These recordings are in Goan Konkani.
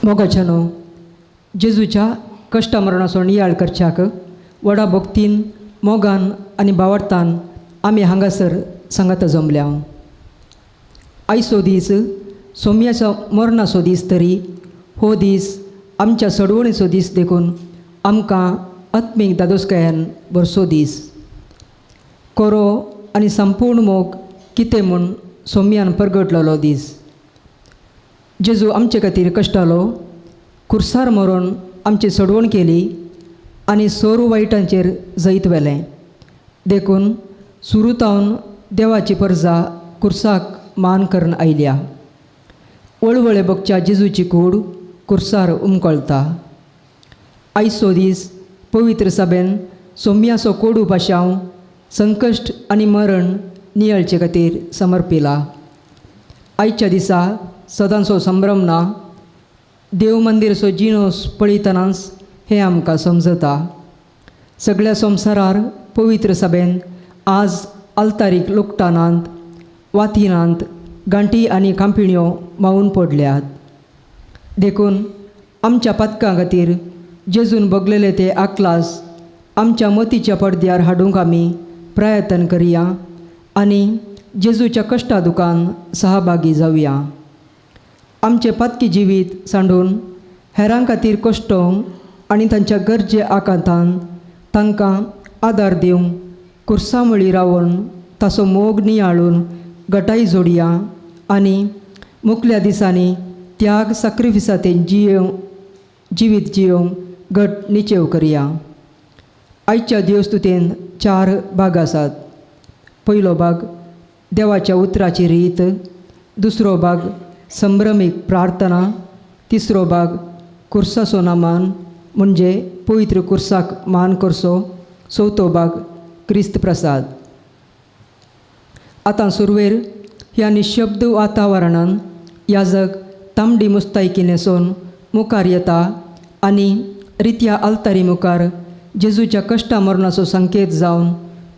मोगाच्यानो, जेजूच्या कश्टा मरणाचो नियाळ करच्याक व्हडा भक्तीन, मोगान आनी भावार्थान आमी हांगासर सांगाता जमल्या. आयचो दीस सोम्याचो मरणाचो दीस तरी हो दीस आमच्या सडवणीचो दीस देखून आमकां आत्मीक दादोसकायान भरसो दीस. कोरो आनी संपूर्ण मोग कितें म्हूण सोम्यान परगटलेलो दीस. जेजू आमचे खातीर कश्टालो, कुर्सार मरोन आमची सोडवण केली आनी सोरू वायटांचेर जैत व्हेलें. देखून सुरू तावन देवाची परजा कुर्साक मान करून आयल्या. वळवळे बगच्या जेजूची कूड कुर्सार उमकळता. आयचो दीस पवित्र सभेन सोम्याचो कोडू पाशांव, संकश्ट आनी मरण नियाळचे खातीर समर्पिला. आयच्या दिसा सदांचो संभ्रम ना. देव मंदिरचो जिनोस पळयतनाच हें आमकां समजता. सगळ्या संवसारार पवित्र सभेन आज आल्तारीक लुकटानांत, वातिनांत गांठी आनी कांपिण्यो मावून पडल्यात. देखून आमच्या पातकां खातीर जेजून भोगलेले ते आकलास आमच्या मतीच्या पडद्यार हाडूंक आमी प्रयत्न करया आनी जेजूच्या कश्टा दुकान सहभागी जावया. आमचें पातकी जिवीत सांडून हेरां खातीर कश्टोंक आनी तांच्या गरजे आकांतान तांकां आदार दिवंक कुर्सामळी रावन ताचो मोग नियाळून गटाय जोडया आनी मुखल्या दिसांनी त्याग साक्रिफिसांत जियेवंक जिवीत जियोवंक घट निचेव करया. आयच्या देवस्तुतेन चार भाग आसात. पयलो भाग देवाच्या उतराची रीत, दुसरो भाग संभ्रमीक प्रार्थना, तिसरो भाग कुर्साचो नामान म्हणजे पवित्र कुर्साक मान करचो, चवथो भाग क्रिस्त प्रसाद. आतां सुरवेर ह्या निशब्द वातावरणान याजक तांबडी मुस्तायकी न्हेसोवन मुखार येता आनी रित्या आल्तारी मुखार जेजूच्या कश्टा मरणाचो संकेत जावन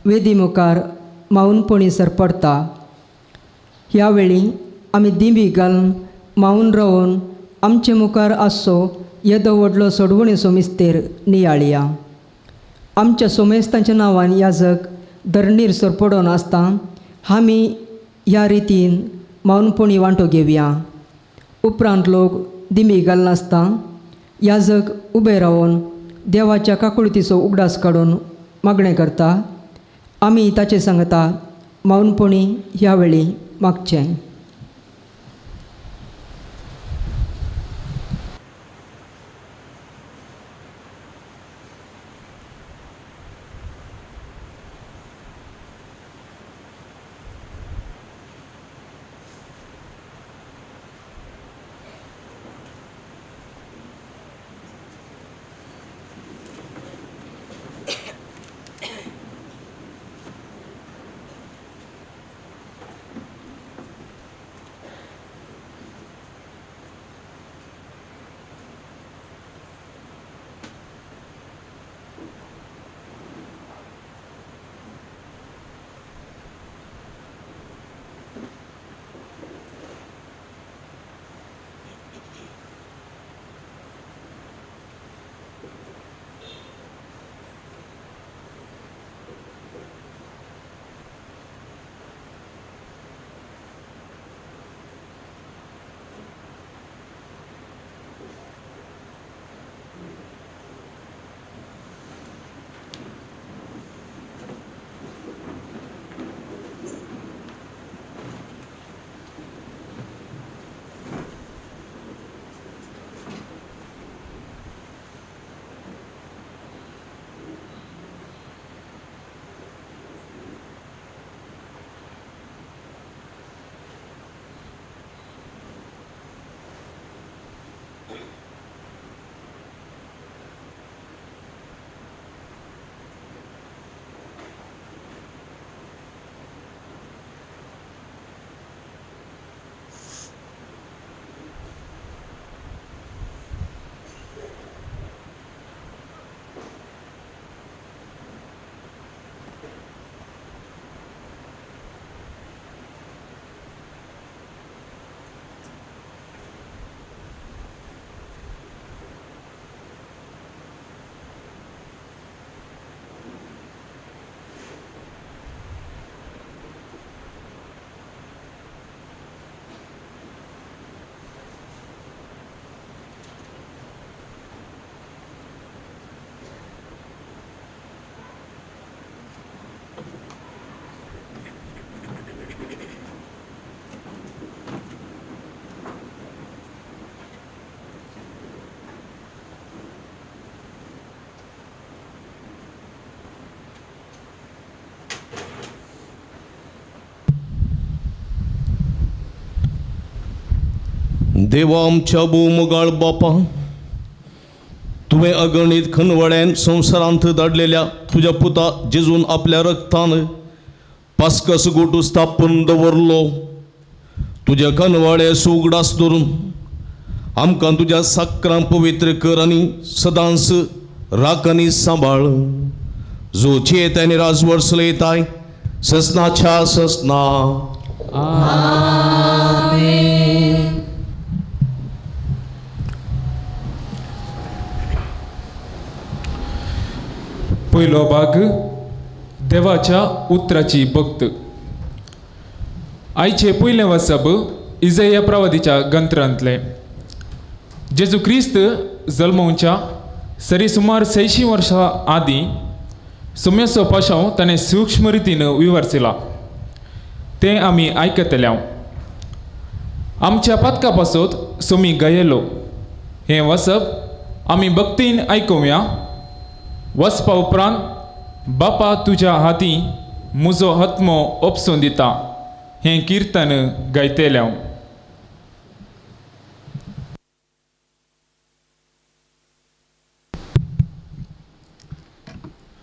वेदी मुखार मावनपणी सरपडटा. ह्या वेळी आमी दिंबी घालून मावून रावन आमचे मुखार आसचो येदो व्हडलो सोडवणेचो मिस्तेर नियाळया. आमच्या सोमेस्तांच्या नांवान याजक धरणीर सरपडोन आसता आमी ह्या रितीन मावनपणी वांटो घेवया. उपरांत लोक दिमी घालनासता याजक उबे रावन देवाच्या काकुळतीचो उगडास काडून मागणें करता. आमी ताचें सांगता मावनपणी ह्या वेळी मागचें. देवा आमच्या भोव बापा, तुवें अगणीत खनवळ्यान संवसारांत धाडलेल्या तुज्या पुता जेजून आपल्या रक्तान पास्कस गोटू स्थापून दवरलो. तुज्या खनवाळे उगडास धरून आमकां तुज्या साकरां पवित्र कर आनी सदांच राख आनी सांबाळ, जो चेत आनी राजवट चलयताय ससनाच्या ससना. पयलो भाग देवाच्या उतराची भक्त. आयचे पयलें वाचप इजया प्रवादीच्या ग्रंथांतलें. जेजू क्रिस्त जल्मोवच्या सरी सुमार 600 वर्सां आदीं सुम्याचो पाशांव ताणें सूक्ष्म रितीन विवर्सिला तें आमी आयकतले. आमच्या पातका पासत सोमी गयेलो हें वाचप आमी भक्तीन आयकुया. वचपा उपरांत बापा तुज्या हाती म्हजो आत्मो ओपसून दिता हें किर्तन गायतलें हांव.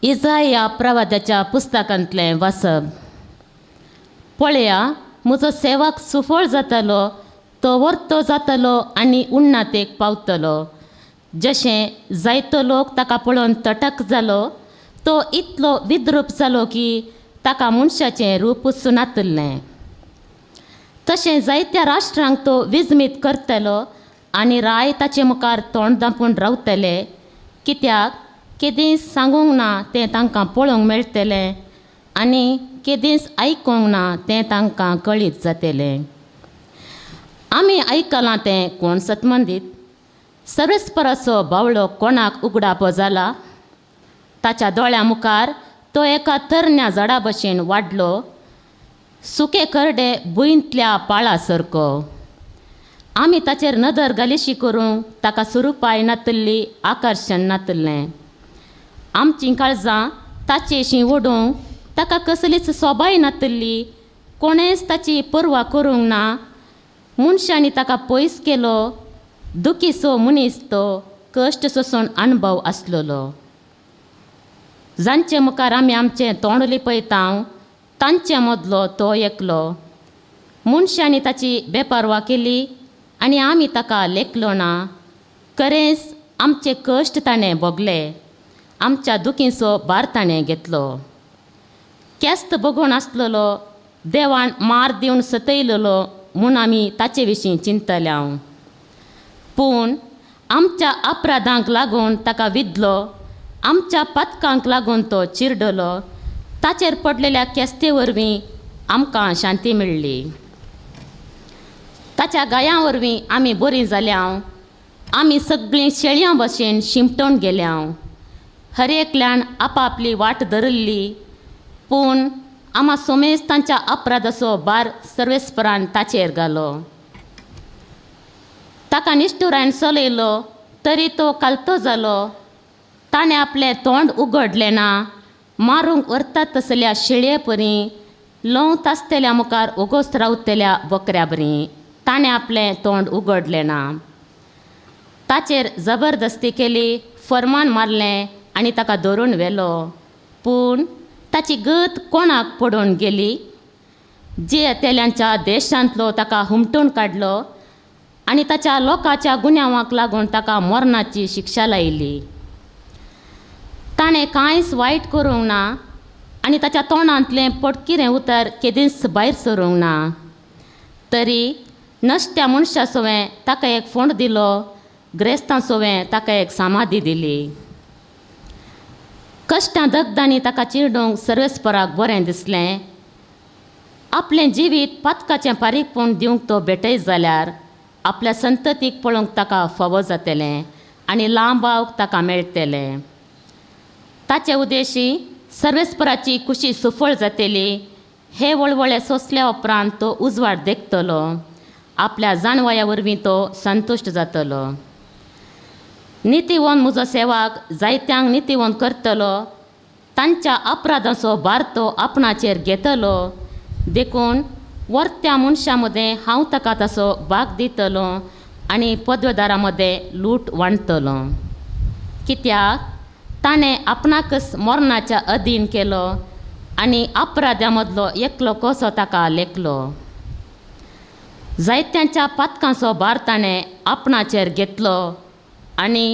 इजाया प्रवादाच्या पुस्तकांतलें वाचप. पळया म्हजो सेवाक सुफळ जातलो, तो वर्तो जातलो आनी उन्नातेक पावतलो. जशें जायतो लोक ताका पळोवन तटक जालो, तो इतलो विद्रूप जालो की ताका मनशाचें रूपूच नातिल्लें. तशें जायत्या राष्ट्रांक तो विजमीत करतलो आनी राय ताचे मुखार तोंड धांपून रावतले, कित्याक केदींच सांगूंक ना तें तांकां पळोवंक मेळटलें आनी केदींच आयकूंक ना तें तांकां कळीत जातलें. आमी आयकलां तें कोण सतमंदीत? सरस्पराचो बावळो कोणाक उगडापो जाला? ताच्या दोळ्या मुखार तो एका तरण्या झाडा भशेन वाडलो, सुके करडे भुंयतल्या पाळा सारको. आमी ताचेर नदर घालिशी करूंक ताका सुरुपाय नातिल्ली, आकर्शण नातिल्लें. आमचीं काळजां ताचेशी ओडूंक ताका कसलीच सोबाय नातिल्ली, कोणेंच ताची पर्वा करूंक ना. मनशांनी ताका पयस केलो, दुखीसो मनीस तो, कश्ट सोंसून अणभव आसलेलो. जांचे मुखार आमी आमचें तोंड लिपयता तांचे मदलो तो एकलो. मनशांनी ताची बेपारवा केली आनी आमी ताका लेखलो ना. खरेंच आमचे कश्ट ताणें भोगले, आमच्या दुखीचो भार ताणें घेतलो. केस्त भोगून आसलेलो, देवान मार दिवन सतयलेलो म्हूण आमी ताचे विशीं चिंतले. पूण आमच्या अपराधांक लागून ताका विदलो, आमच्या पातकांक लागून तो चिरडलो. ताचेर पडलेल्या केस्ते वरवीं आमकां शांती मेळ्ळी. ताच्या गायां वरवीं आमी बरीं जाल्या. आमी सगळीं शेळयां भशेन शिमटोवन गेल्या. हर एकल्यान आपापली वाट धरिल्ली, पूण आमा सोमेज तांच्या अपराधाचो भार सर्वेस्परान ताचेर घालो. ताका निश्ठुरान चलयलो तरी तो कालतो जालो. ताणें आपलें तोंड उगडलें ना. मारूंक व्हरतात तसल्या शेळये परी, ल्हंव तासतल्या मुखार ओगोस रावतल्या बकऱ्या बरी ताणें आपलें तोंड उगडलें ना. ताचेर जबरदस्ती केली, फर्मान मारलें आनी ताका धरून व्हेलो. पूण ताची गत कोणाक पडून गेली? जे तेल्यांच्या देशांतलो ताका हुमटून काडलो आनी ताच्या लोकांच्या गुन्यांवाक लागून ताका मरणाची शिक्षा लायली. ताणें कांयच वायट करूंक ना आनी ताच्या तोंडांतलें पटकिरें उतर केदींच भायर सरूंक ना. तरी नश्ट्या मनशा सवें ताका एक फोंड दिलो, ग्रेस्तां सवें ताका एक समाधी दिली. कश्टां दगदांनी ताका चिरडूंक सर्वेस्पराक बरें दिसलें. आपलें जिवीत पातकाचें फारीकपण दिवंक तो भेटयत जाल्यार आपल्या संततीक पळोवंक ताका फावो जातलें आनी लांबावक ताका मेळटलें. ताचे उद्देशी सर्वेस्पराची कुशी सुफळ जातली. हे वळवळे सोंसल्या उपरांत तो उजवाड देखतलो. आपल्या जाणवाया वरवीं तो संतुश्ट जातलो. नितीवंत म्हजो सेवाक जायत्यांक नितीवंत करतलो. तांच्या अपराधाचो भार तो आपणाचेर घेतलो. देखून वर्त्या मनशां मदें हांव ताका ताचो भाग दितलो आनी पदवेदारां मदें लूट वांटतलो. कित्याक ताणें आपणाकच मरणाच्या अधीन केलो आनी अपराध्या मदलो एकलो कसो ताका लेखलो. जायत्यांच्या पातकांचो भार ताणें आपणाचेर घेतलो आनी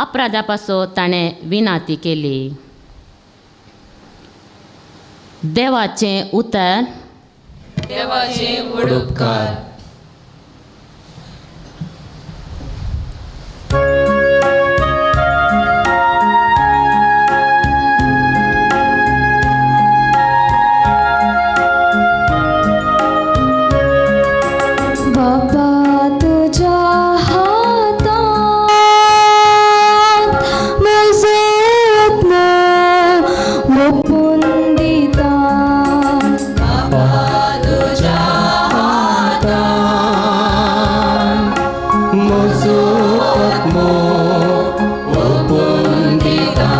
अपराध्या पासून ताणें विनाती केली. देवाचें उतर. देवाचे उपकार. बाबा तुझ्या हातांत म्हजो आत्मो ओंपून दिता. बाबा तुझ्या हातांत म्हजो आत्मो ओंपून दिता.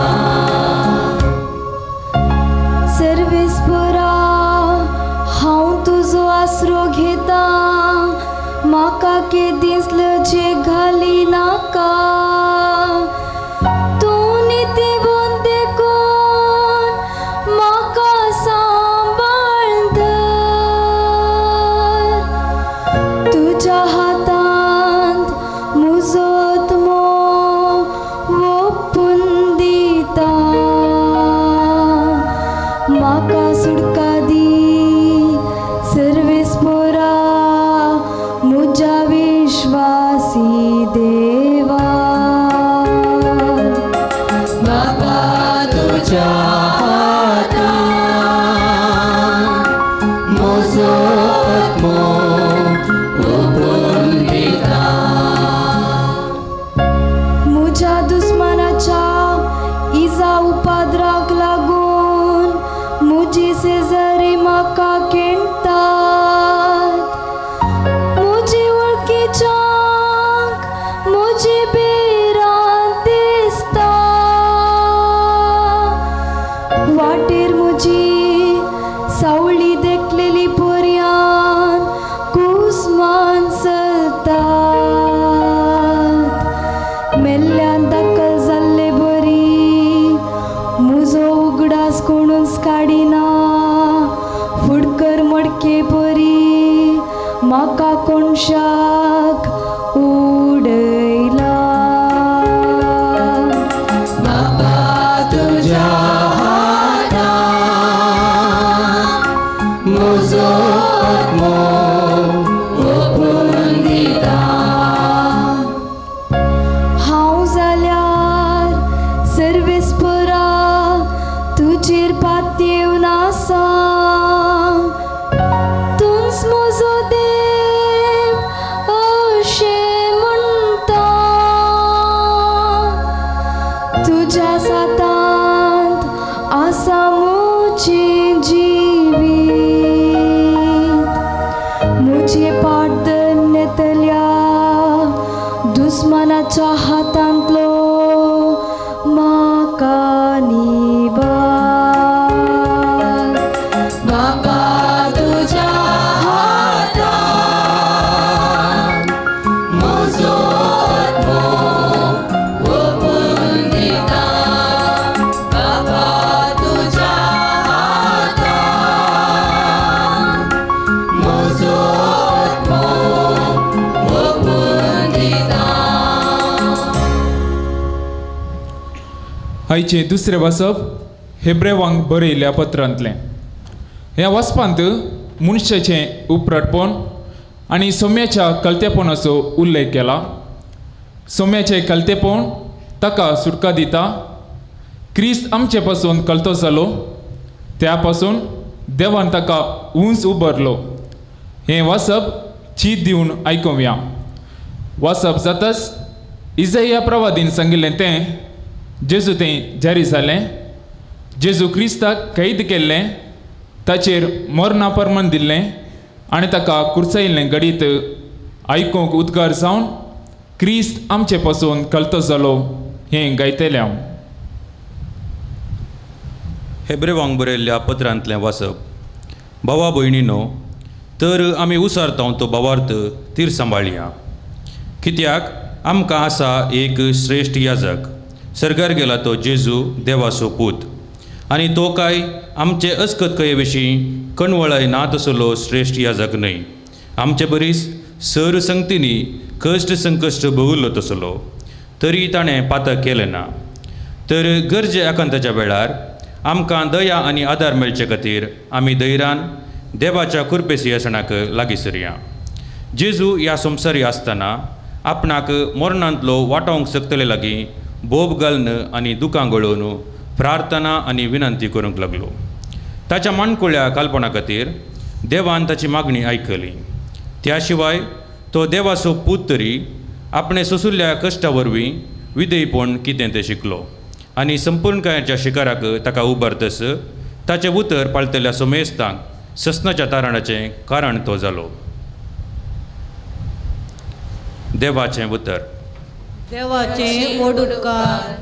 सर्वेस्परा हांव तुजो आसरो घेता, म्हाका केदींच लजे घाली नाका. तूं नितीवंत देखून म्हाका सांबाळ धर. तुज्या हातांत म्हजो आत्मो ओंपून दिता. म्हाका सुटका दी सर्वेस्परा म्हज्या विश्वासी देवा. बाबा तुझ्या हातांत म्हजो आत्मो ओंपून दिता. म्हज्या दुस्मानाच्या इजा उपाद्राक लागून म्हजी शेजारी म्हाका केणटात. म्हजी वळखीच्यांक म्हजी भिरांत दिसता. वाटेर म्हजी सावळी देखलेली पर्यान कुसमान चलतात. मेल्ल्यान दाखल जाल्ले बरी म्हजो उगडास कोणूच काडिना. फुडकर मडके परी म्हाका कोणशाक उडयला. बाबा तुझ्या हातांत म्हजो आत्मो ओंपून दिता. हांव जाल्यार सर्वेस्परा तुजेर पातयेवन आसा. तूंच म्हजो देव अशें म्हणटा. तुज्या सातांत आसा म्हजें जिवीत. म्हजें पाट धन्यतल्या दुस्मानाच्या हातांतलो म्हाका निवार. बाबा तुझ्या हातांत म्हजो आत्मो ओंपून दिता. बाबा तुझ्या हातांत म्हजो आत्मो ओंपून दिता. आयचें दुसरें वाचप हेब्रेवांक बरयल्ल्या पत्रांतलें. ह्या वाचपांत मनशाचें उपराटपण आनी सोम्याच्या कलतेपणाचो उल्लेख केला. सोम्याचें कलतेपण ताका सुटका दिता. क्रिस्त आमचे पासून कलतो जालो, त्या पासून देवान ताका उंच उबारलो. हें वाचप चीत दिवन आयकुया. वाचप जाताच इजया प्रवादीन सांगिल्लें तें जेजू तें जारी जालें. जेजू क्रिस्ताक कैद केल्लें, ताचेर मरणा परमन दिल्लें आनी ताका कुर्चायिल्लें घडीत आयकूंक उद्गार जावन क्रिस्त आमचे पासून कलतो जालो हें गायतलें हांव. हेब्रेवांक बरयल्ल्या पत्रांतलें वाचप. भावा भयणीनो, तर आमी उसारता तो भावार्थ तीर सांबाळया. कित्याक आमकां आसा एक श्रेश्ठ याजक सर्गार गेला तो जेजू देवाचो पूत आनी तो काय आमचे अस्कतकये विशीं कणवळाय ना तसलो श्रेश्ठ याजक न्हय. आमचे बरीच सर संगतींनी कश्ट संकश्ट भोगल्लो तसलो तरी ताणें पातक केलें ना. तर गरजे आकांताच्या वेळार आमकां दया आनी आदार मेळचे खातीर आमी धैर्यान देवाच्या कृपेसी आसणाक लागीं सरया. जेजू ह्या संवसारी आसतना आपणाक मरणांतलो वाटावंक शकतले लागीं बोब घालून आनी दुकां गळोवन प्रार्थना आनी विनंती करूंक लागलो. ताच्या माणकुळ्या काल्पना खातीर देवान ताची मागणी आयकली. त्या शिवाय तो देवाचो पूत तरी आपणें सोंशिल्ल्या कश्टा वरवीं विधेयपण कितें तें शिकलो आनी संपूर्णकायाच्या शिकाराक ताका उबारतस ताचें उतर पाळटल्या समेस्तांक ससनाच्या तारणाचें कारण तो जालो. देवाचें उतर. देवाचें व्हड उपकार.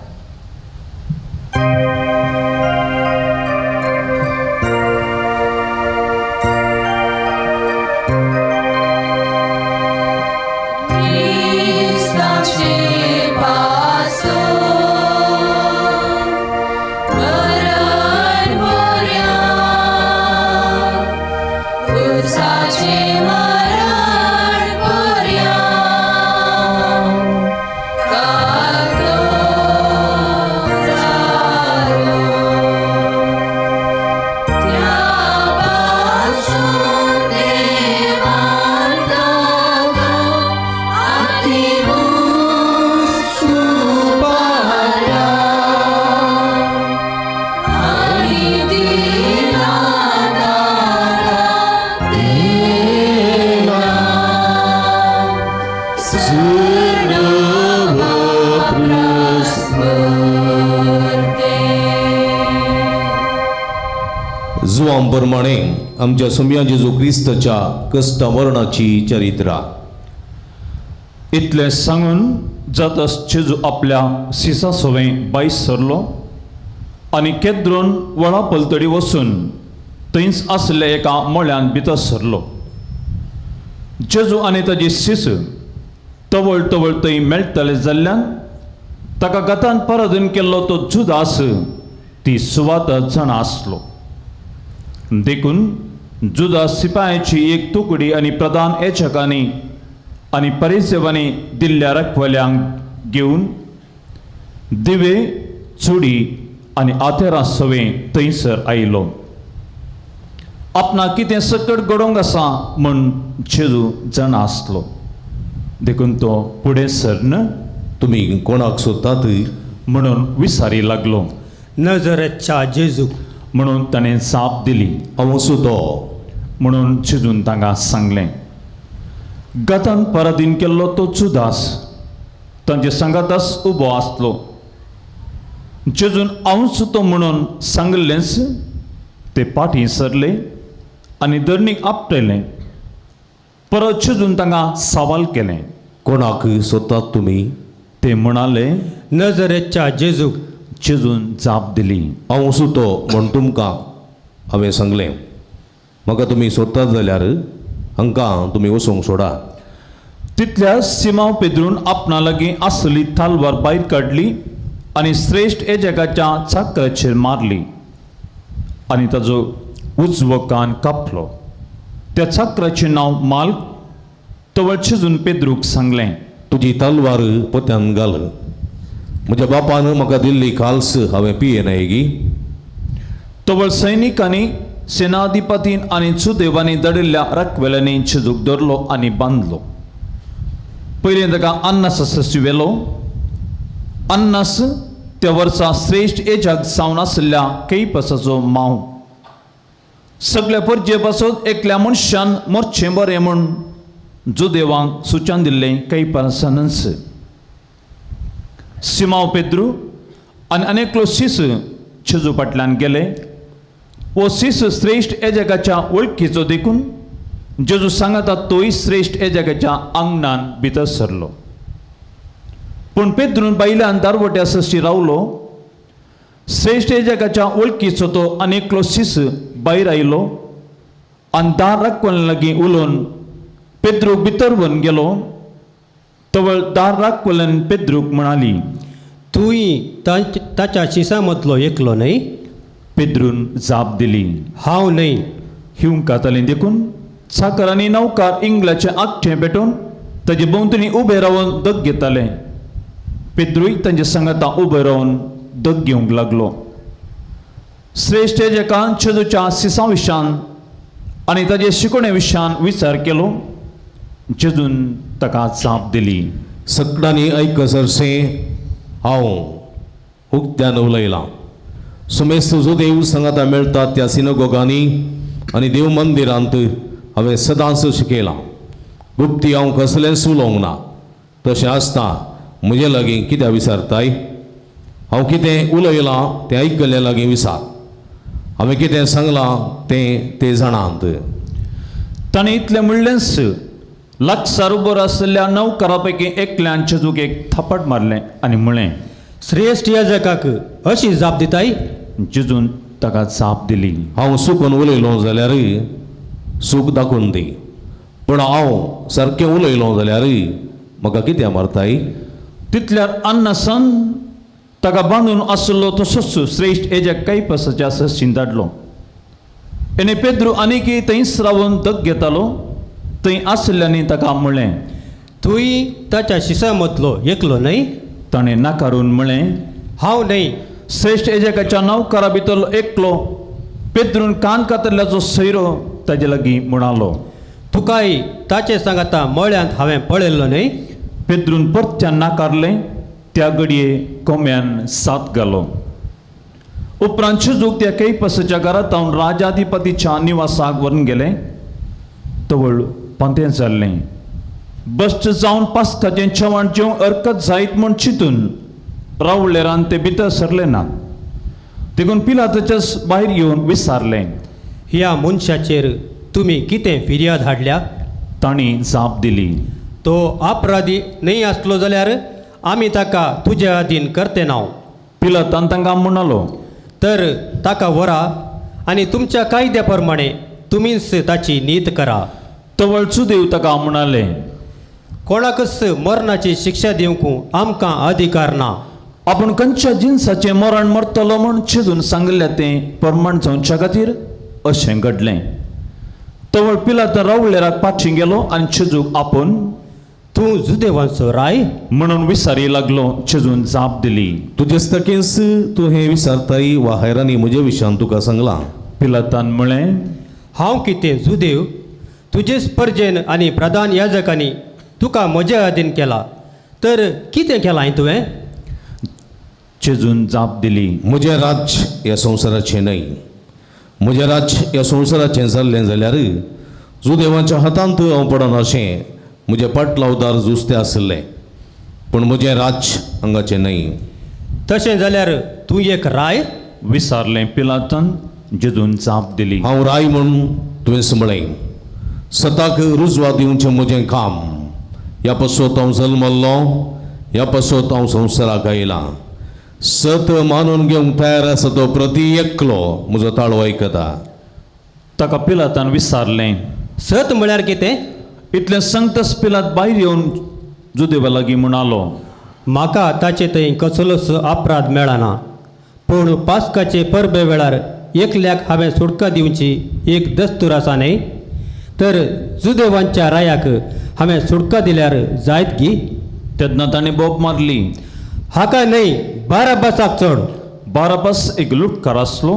जुवां प्रमाणे आमच्या सोम्या जेजू क्रिस्ताच्या कश्टा मरणाची चरित्रा. इतलें सांगून जातस जेजू आपल्या सिसा सोवें बायस सरलो आनी केद्रोन वळा पलतडी वचून थंयच आसल्या एका मळ्यान भितर सरलो. जेजू आनी ताजी सीस तवळ तवळ थंय मेळटले जाल्ल्यान ताका गतान पराधीन केल्लो तो जुदास ती सुवात जाणा आसलो. देखून जुदास सिपायाची एक तुकडी आनी प्रधान एचकांनी आनी परिसेवांनी दिल्ल्या रखवाल्यांक घेवन दिवे चुडी आनी आतेरां सवें थंयसर आयलो. आपणाक कितें सकट घडोवंक आसा म्हूण जेजू जाणा आसलो. देखून तो फुडें सरन तुमी कोणाक सोदतात म्हणून विसारी लागलो. नजरेच्या जेजू म्हणून ताणें जाप दिली. हांव तो म्हणून जेजून तांकां सांगलें. गतान पराधीन केल्लो तो जुदास तांचे सांगातास उबो आसलो. जेजून हांवच तो म्हणून सांगिल्लेंच ते फाटीं सरले आनी धरणीक आपटयलें. परत जेजून तांकां सवाल केलें. कोणाक सोदतात तुमी? ते म्हणाले नजरेच्या जेजूक. जेजून जाप दिली. हांव तो म्हण तुमकां हांवें सांगलें. म्हाका तुमी सोदतात जाल्यार हांकां तुमी वचूंक सोडा. तितल्या सिमांव पेद्रून आपणा लागीं आसली तालवार भायर काडली आनी श्रेश्ठ एजकाच्या चाकराचेर मारली आनी ताजो उजवो कान कापलो. त्या चाकराचें नांव माल्क. तवळ जेजून पेद्रूक सांगलें, तुजी तलवार पोत्यान घाल. म्हज्या बापान म्हाका दिल्ली काल्स हांवें पियेनाय गी? तवळ सैनिकांनी सेनाधिपतीन आनी सुदेवांनी दडिल्ल्या रखवेल्यांनी जेजूक धरलो आनी बांदलो. पयलीं ताका अन्नास व्हेलो. अन्नास त्या वर्सा श्रेश्ठ एजाक जावन आशिल्ल्या कैपसाचो मांव. सगल्या परजे पासून एकल्या मनशान मरचें बरें म्हूण जुदेवांक सुचन दिल्लें कैपासानच. सिमांव पेद्रू आनी अनेकलो सीस जेजू फाटल्यान गेले. हो सीस श्रेश्ठ एजकाच्या वळखीचो देखून जेजू सांगता तोय श्रेश्ठ एजकाच्या आंगणान भितर सरलो. पूण पेद्रून बायल्यान दारवट्या सशी रावलो. श्रेश्ठ एजकाच्या वळखीचो तो अनेकलो सीस भायर आयलो आनी दार राखपण लागीं उलोवन पेद्रूक भितर व्हरून गेलो. तवळ दार राखवल्यान पेद्रूक म्हणाली, तूंय ताच्या शिसां मदलो एकलो न्हय? पेद्रून जाप दिली, हांव न्हय. हिवंकाताली देखून चाकर आनी नौकार इंग्लाचें आगटें पेटोवन ताजे भोंवतणी उबे रावन दग घेताले. पेद्रूय तांचे सांगाता उबे रावन दग घेवंक लागलो. श्रेश्ठ जेका जेजूच्या सिसां विशान आनी ताजे शिकोवणे विशान विचार केलो. जेजून ताका जाप दिली, सगळ्यांनी आयकसरशें हांव उक्त्यान उलयलां. सुमेस्त जो देव सांगाता मेळटा त्या सिनगोगांनी आनी देव मंदिरांत हांवें सदांच शिकयलां. गुप्ती हांव कसलेंच उलोवंक ना. तशें आसता म्हजे लागीं कित्याक विचारताय? हांव कितें उलयलां तें आयकल्ल्या लागीं विचार. हांवें कितें सांगलां तें ते जाणांत. ताणें इतलें म्हणलेंच लागसार उबो आशिल्ल्या नौकरा पैकी एकल्यान जेजूक एक थापट मारलें आनी म्हळें, श्रेश्ठ याजकाक अशी जाप दिताय? जेजून ताका जाप दिली, हांव चुकून उलयलो जाल्यार सूख दाखोवन दी, पूण हांव सारकें उलयलो जाल्यार म्हाका कित्याक मारताय? तितल्यार अन्नासान ताका बांदून आशिल्लो तसोच श्रेश्ठ एजक कैपसाच्या सशीन धाडलो. आनी पेद्रू आनीकय थंयच रावन दग घेतालो. थंय आशिल्ल्यांनी ताका म्हणलें, तूंय ताच्या शिसां मदलो एकलो न्हय? ताणें नाकारून म्हणलें, हांव न्हय. श्रेश्ठ एजकाच्या नौकरा भितरलो एकलो पेद्रून कान कातरल्याचो सैरो ताजे लागीं म्हणालो, तुकाय ताचे सांगाता मळ्यांत हांवें पळयल्लो न्हय? पेद्रून परत्यान नाकारलें. त्या घडये कोम्यान साथ घालो. उपरांत जेजूक त्या कैपसाच्या घरांत राजाधिपतीच्या निवासाक व्हरून गेले. तवळ पांतें जाल्लें. बश्ट जावन पास्काचें जेवण जेवंक हरकत जायत म्हूण चिंतून रावळेरान ते भितर सरले ना. देखून पिलाताच्याच भायर येवन विचारलें, ह्या मनशाचेर तुमी कितें फिर्याद हाडल्या? तांणी जाप दिली, तो अपराधी न्हय आसलो जाल्यार आमी ताका तुजे अधीन करते नांव. पिलातान तांकां म्हणालो, तर ताका व्हरा आनी तुमच्या कायद्या प्रमाणे तुमीच ताची नीत करा. तवळ सुदेव ताका म्हणाले, कोणाकच मरणाची शिक्षा दिवंक आमकां अधिकार ना. आपूण खंयच्या जिनसाचें मरण मरतलो म्हूण चिंतून सांगिल्लें तें प्रमाण जावच्या खातीर अशें घडलें. तवळ पिलात रावळेराक पाचीं गेलो आनी जेजूक आपोवन तूं जुदेवांचो राय म्हणून विचारी लागलो. जेजून जाप दिली, तुजे तकेंच तूं हें विचारताय वा हैरानी म्हजे विशयान तुका सांगलां? पिलातान म्हळें, हांव कितें जुदेव? तुजेच परजेन आनी प्रधान याजकांनी तुका म्हजे अधीन केला, तर कितें केलां तुवें? जेजून जाप दिली, म्हजें राज्य ह्या संवसाराचें न्हय. म्हजें राज्य ह्या संवसाराचें जाल्लें जाल्यार जुदेवांच्या हातांत हांव पडना अशें म्हजें पाटलावदार जुस्ते आशिल्लें. पूण म्हजें राज्य हांगाचें न्हय. तशें जाल्यार तूं एक राय? विचारलें पिलातान. जेजून जाप दिली, हांव राय म्हूण तुवें म्हळें. सताक रुजवा दिवचें म्हजें काम. ह्या पासत हांव जल्मल्लो, ह्या पासत हांव संवसाराक आयलां. सत मानून घेवंक तयार आसा तो प्रती एकलो म्हजो ताळो आयकता. ताका पिलातान विचारलें, सत म्हळ्यार कितें? इतलें सांगताच पिलात भायर येवन जुदेवा लागीं म्हणालो, म्हाका ताचे थंय कसलोच अपराध मेळना, पूण पास्काचे परबे वेळार एकल्याक हांवें सुटका दिवची एक दस्तूर आसा न्हय? तर जुदेवांच्या रायाक हांवें सुटका दिल्यार जायत गी? तेन्ना ताणें बोब मारली, हाका न्हय, बाराबासाक चड. बाराबास एक लुटकार आसलो.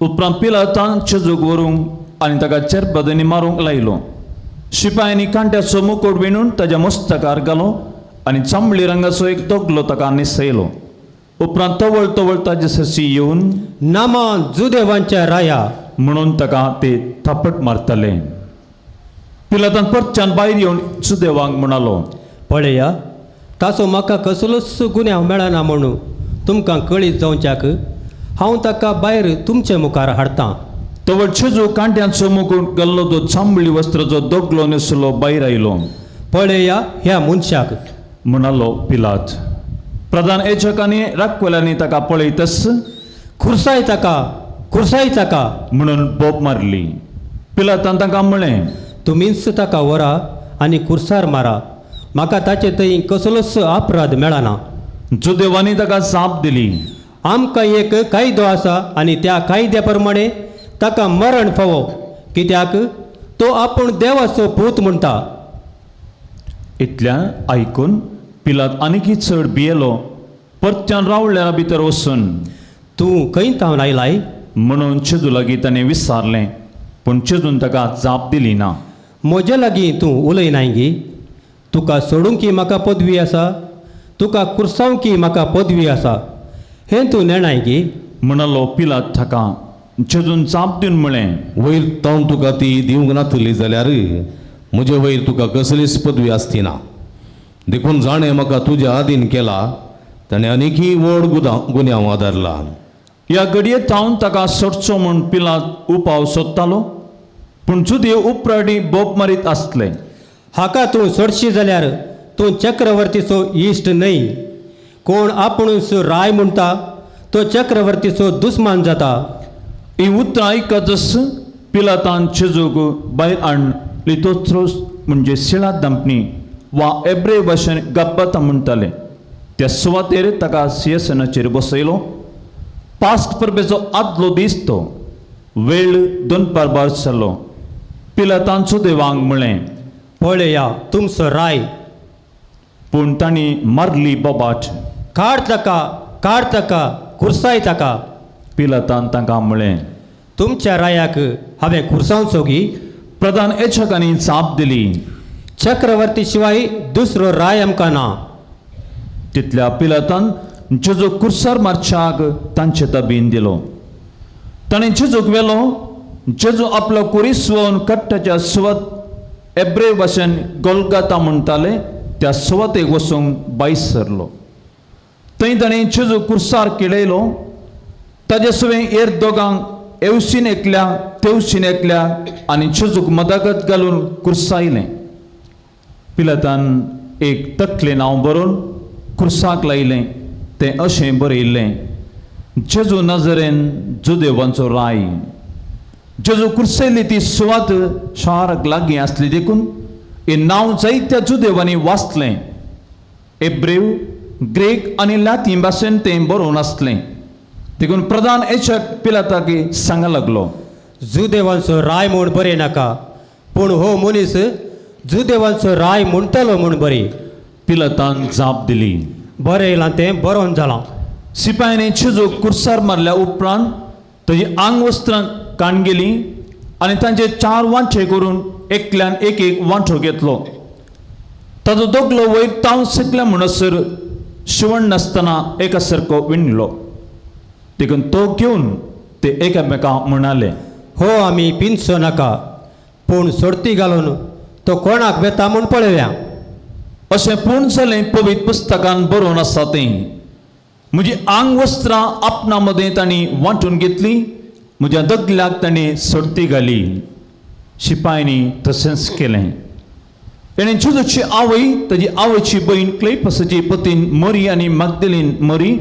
उपरांत पिलातान जेजूक व्हरूंक आनी ताका चेरबदांनी मारूंक लायलो. शिपायांनी कांट्याचो मुकोट विणून ताज्या मस्तकार घालो आनी चांबळी रंगाचो एक दगलो ताका न्हेसयलो. उपरांत तवळ तवळ ताजे सरशी येवन नामा जुदेवांच्या राया म्हणून ताका ते थापट मारताले. पिलातान परतच्यान भायर येवन जुदेवांक म्हणालो, पळया ताचो म्हाका कसलोच गुन्यांव मेळना म्हणून तुमकां कळीत जावच्याक हांव ताका भायर तुमचे मुखार हाडटां. तवळ जेजू कांट्यांचो मुकूट घाल्लो तो चांबळी वस्त्राचो दगलो न्हेसलो भायर आयलो. पळया ह्या मनशाक म्हणालो पिलात. प्रधान याजकांनी राखवेल्यांनी ताका पळयतच खुर्साय ताका, खुर्साय ताका म्हणून बोब मारली. पिलातान तांकां म्हळें, तुमीच ताका व्हरा आनी खुर्सार मारा, म्हाका ताचे थंय कसलोच अपराध मेळना. जुदेवांनी ताका जाप दिली, आमकां एक कायदो आसा आनी त्या कायद्या प्रमाणे ताका मरण फावो, कित्याक तो आपूण देवाचो पूत म्हणटा. इतल्यान आयकून पिलात आनीकय चड भियेलो. परत्यान रावळ्या भितर वचून, तूं खंय थावन आयलाय म्हणून चेजू लागीं ताणें विचारलें. पूण चेजून ताका जाप दिली ना. म्हजे लागीं तूं उलयनाय गी? तुका सोडूंक म्हाका पदवी आसा, तुका कुर्सावंक म्हाका पदवी आसा, हें तूं नेणाय गी? म्हणालो पिलात ताका. जेजून जाप दिवन म्हळें, वयर तावन तुका ती दिवंक नातली जाल्यार म्हजे वयर तुका कसलीच पदवी आसती ना. देखून जाणें म्हाका तुज्या आदीन केला ताणें आनीकय व्हड गुन्यांव आदारला. ह्या घडये थावन ताका सोडचो म्हूण पिलात उपाव सोदतालो, पूण जुदेव उपराडी बोब मारीत आसले. हाका तूं सोडशी जाल्यार तूं चक्रवर्तीचो इश्ट न्हय. कोण आपुणूच राय म्हणटा तो चक्रवर्तीचो दुस्मान जाता. ही उतरां आयकतच पिलातान चेजूक भायर हाडून लितोत्रोस म्हणजे शिळा दांपणी वा एब्रे भाशेन गब्बता म्हणटाले त्या सुवातेर ताका सिंहासनाचेर बसयलो. पास्क परबेचो आदलो दीस तो. वेळ दनपार बार जालो. पिलातान जुदेवांक म्हळें, पळया तुमचो राय. पूण तांणी मारली बोबाट. काड ताका, काड ताका, कुर्साय ताका. पिलातान तांकां म्हळें, तुमच्या रायाक हांवें कुर्सावचो गी? प्रधान याजकांनी जाप दिली, चक्रवर्ती शिवाय दुसरो राय आमकां ना. तितल्या पिलातान जेजूक कुर्सार मारच्याक तांचे ताबीन दिलो. ताणें जेजूक व्हेलो. जेजू आपलो कुरीस वोवन कट्ट्याच्या सुवात एब्रे भाशेन गोलगाता म्हणटाले त्या सुवातेक वचूंक भायर सरलो. थंय ताणें जेजूक कुर्सार किडयलो. ताजे सुवें हेर दोगांक एवशीन एकल्या तेवशीन एकल्या आनी जेजूक मदागत घालून कुर्सायलें. पिलातान एक तकलें नांव बरोवन कुर्साक लायलें. तें अशें बरयल्लें, जेजू नजरेन जुदेवांचो राय. जेजू कुर्सयली ती सुवात शाराक लागीं आसली देखून हें नांव जायत्या जुदेवांनी वाचलें. एब्रेव, ग्रीक आनी लातीन भाशेन तें बरोवन आसलें. देखून प्रधान याजक पिलाताक सांगा लागलो, जुदेवांचो राय म्हूण बरय नाका, पूण हो मनीस जुदेवांचो राय म्हणटलो म्हूण बरी. पिलातान जाप दिली, बरयलां तें बरोवन जालां. सिपायांनी जेजूक कुर्सार मारल्या उपरांत ताजी आंगवस्त्रां काण गेली आनी तांचे चार वांटे करून एकल्यान एक एक वांटो घेतलो. ताजो दोगलो वयर तावन सकल्या म्हणसर शिवण नासतना एका सारको विणलो. देखून तो घेवन ते एकामेका म्हणाले, हो आमी पिंजचो नाका, पूण सोडती घालून तो कोणाक वेता म्हूण पळोवया. अशें पूण जालें पवित्र पुस्तकान बरोवन आसा तें. म्हजी आंगवस्त्रां आपणा मदें तांणी वांटून घेतली, म्हज्या दगल्याक तांणी सोडती घाली. शिपायांनी तशेंच केलें. ताणें जेजूची आवय, ताजी आवयची भयण क्लेपसाची पतीन मरी आनी मागदेलीन मरी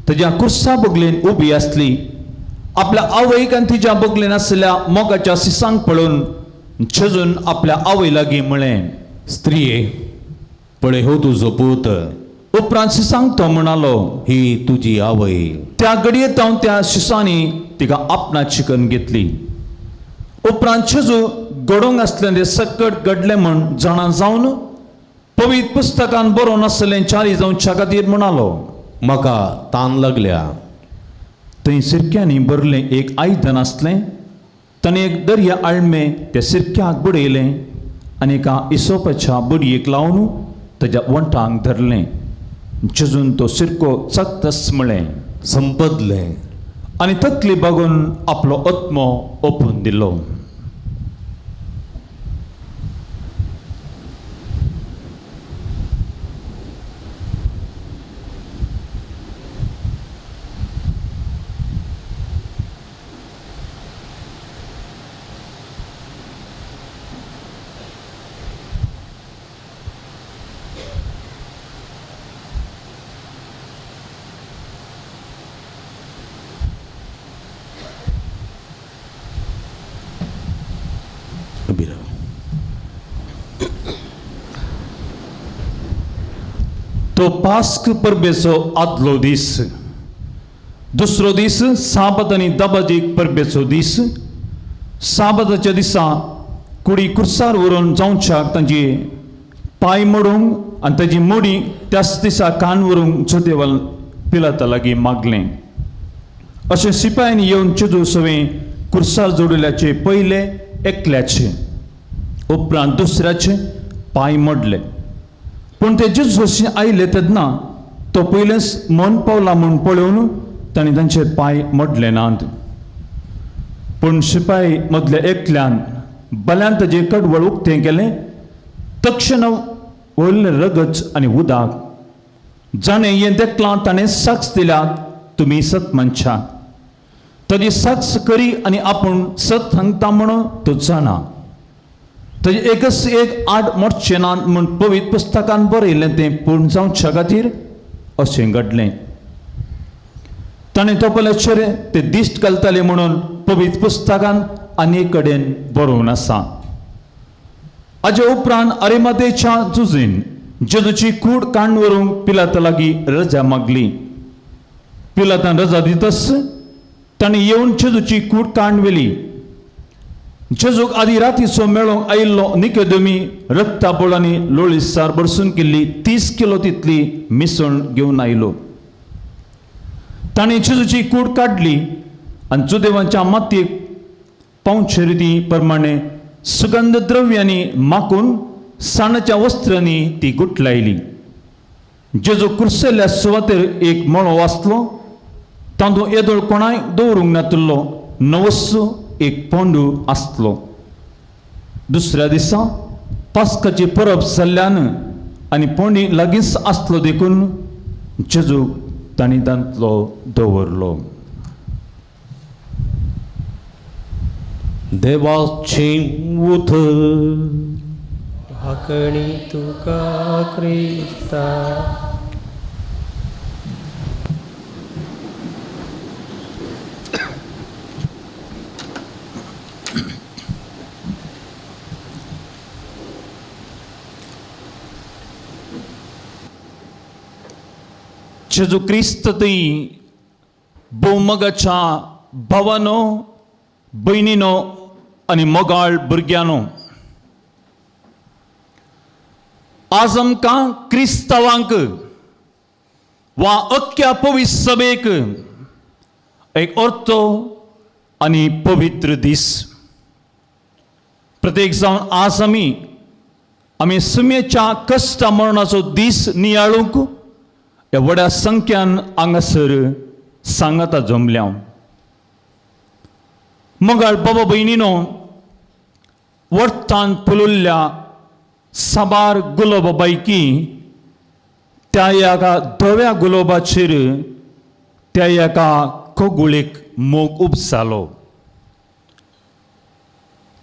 ताज्या कुर्सा बगलेन उबी आसली. आपल्या आवयक आनी तिज्या बगलेन आसल्या मोगाच्या सिसांक पळोवन जेजून आपल्या आवय लागीं म्हळें, स्त्रिये, पळय हो तुजो पूत. उपरांत सिसांक तो म्हणालो, ही तुजी आवय. त्या घडये तावन त्या शिसांनी तिका आपणा चिकन घेतली. उपरांत जेजू घडोवंक आसलें तें सकट घडलें म्हूण जाणा जावन पवित्र पुस्तकान बरोवन आसलें चारी जावच्या खातीर म्हणालो, म्हाका तान लागल्या. थंय सिरक्यांनी भरलें एक आयदन आसलें. ताणें एक दर्या आळमें त्या सिरक्याक बुडयलें आनी एका इसोपाच्या बडयेक लावन ताज्या वंठांक धरलें. जेजून तो सिरको चकतस म्हळें, संपदलें. आनी तकली बागून आपलो आत्मो ओपून दिलो. तो पास्क परबेचो आदलो दीस। दुसरो दीस साबत आनी दबाजीक परबेचो दीस। साबाताच्या दिसा कुडी कुर्सार व्हरून जावच्याक तांची पांय मोडूंक आनी ताजी मोडी त्याच दिसा कान व्हरूंक जुदेवान पिलाता लागीं मागलें। अशें सिपायांनी येवन जेजू सवें कुर्सार जोडिल्ल्याचे पयले एकल्याचे उपरांत दुसऱ्याचे पांय मोडले। पूण ते जेजू जशें आयले तेन्ना तो पयलेंच मन पावला म्हूण पळोवन तांणी तांचे पांय मोडले नात। पूण शिपाय मदल्या एकल्यान बल्यान ताजें कडवळ उक्तें केलें, तक्षण वयलें रगत आनी उदक। जाणें हें देखलां ताणें साक्ष दिल्या, तुमी सत मनशां। ताजी साक्ष करी आनी आपूण सत सांगता म्हणून तो जाणा। ताजें एकच एक आड मोडचें ना म्हूण पवित्र पुस्तकान बरयलें तें पूर्ण जावच्या खातीर अशें घडलें। ताणें तोपल्याचेर ते दिश्ट घालताले म्हणून पवित्र पुस्तकान आनी कडेन बरोवन आसा। हाजे उपरांत अरेमातेच्या जुजीन जेजूची कूड काण व्हरूंक पिलाता लागीं रजा मागली। पिलातान रजा दितच ताणें येवन जेजूची कूड काण व्हेली। जेजूक आदी रातीचो मेळोंक आयिल्लो निकेदमी रक्ता बोळांनी लोळीसार भरसून केल्ली 30 किलो तितली मिसळ घेवन आयलो। ताणें जेजूची कूड काडली आनी जुदेवांच्या मातयेक पावचे रिती प्रमाणे सुगंध द्रव्यांनी माकून साणाच्या वस्त्रांनी ती गुटलायली। जेजू कुर्सेल्या सुवातेर एक मळो आसलो, तातूंत येदोळ कोणाय दवरूंक नातिल्लो नवस्सो एक पोंडू आसलो। दुसऱ्या दिसा पास्काची परब जाल्ल्यान आनी पोंडी लागींच आसलो देखून जेजूक तांणी तांतलो दवरलो। देवाचें उतर हाकणी तुका क्रिस्ता। जेजू क्रिस्त थंय भोवमगाच्या भावानो भयणीनो आनी मोगाळ भुरग्यांनो, आज आमकां क्रिस्तांवांक वा अख्ख्या पवित्र सभेक एक अर्थ आनी पवित्र दीस। प्रत्येक जावन आज आमी आमी सुमेच्या कश्टा मरणाचो दीस नियाळूंक ह्या व्हड्या संख्यान हांगासर सांगाता जमल्या। मोगाळ बाबा भयणीनो, वर्तान फुलुल्ल्या साबार गुलोबा बायकी त्या एका धव्या गुलोबाचेर त्या एका कोगुळेक मोग उपसालो।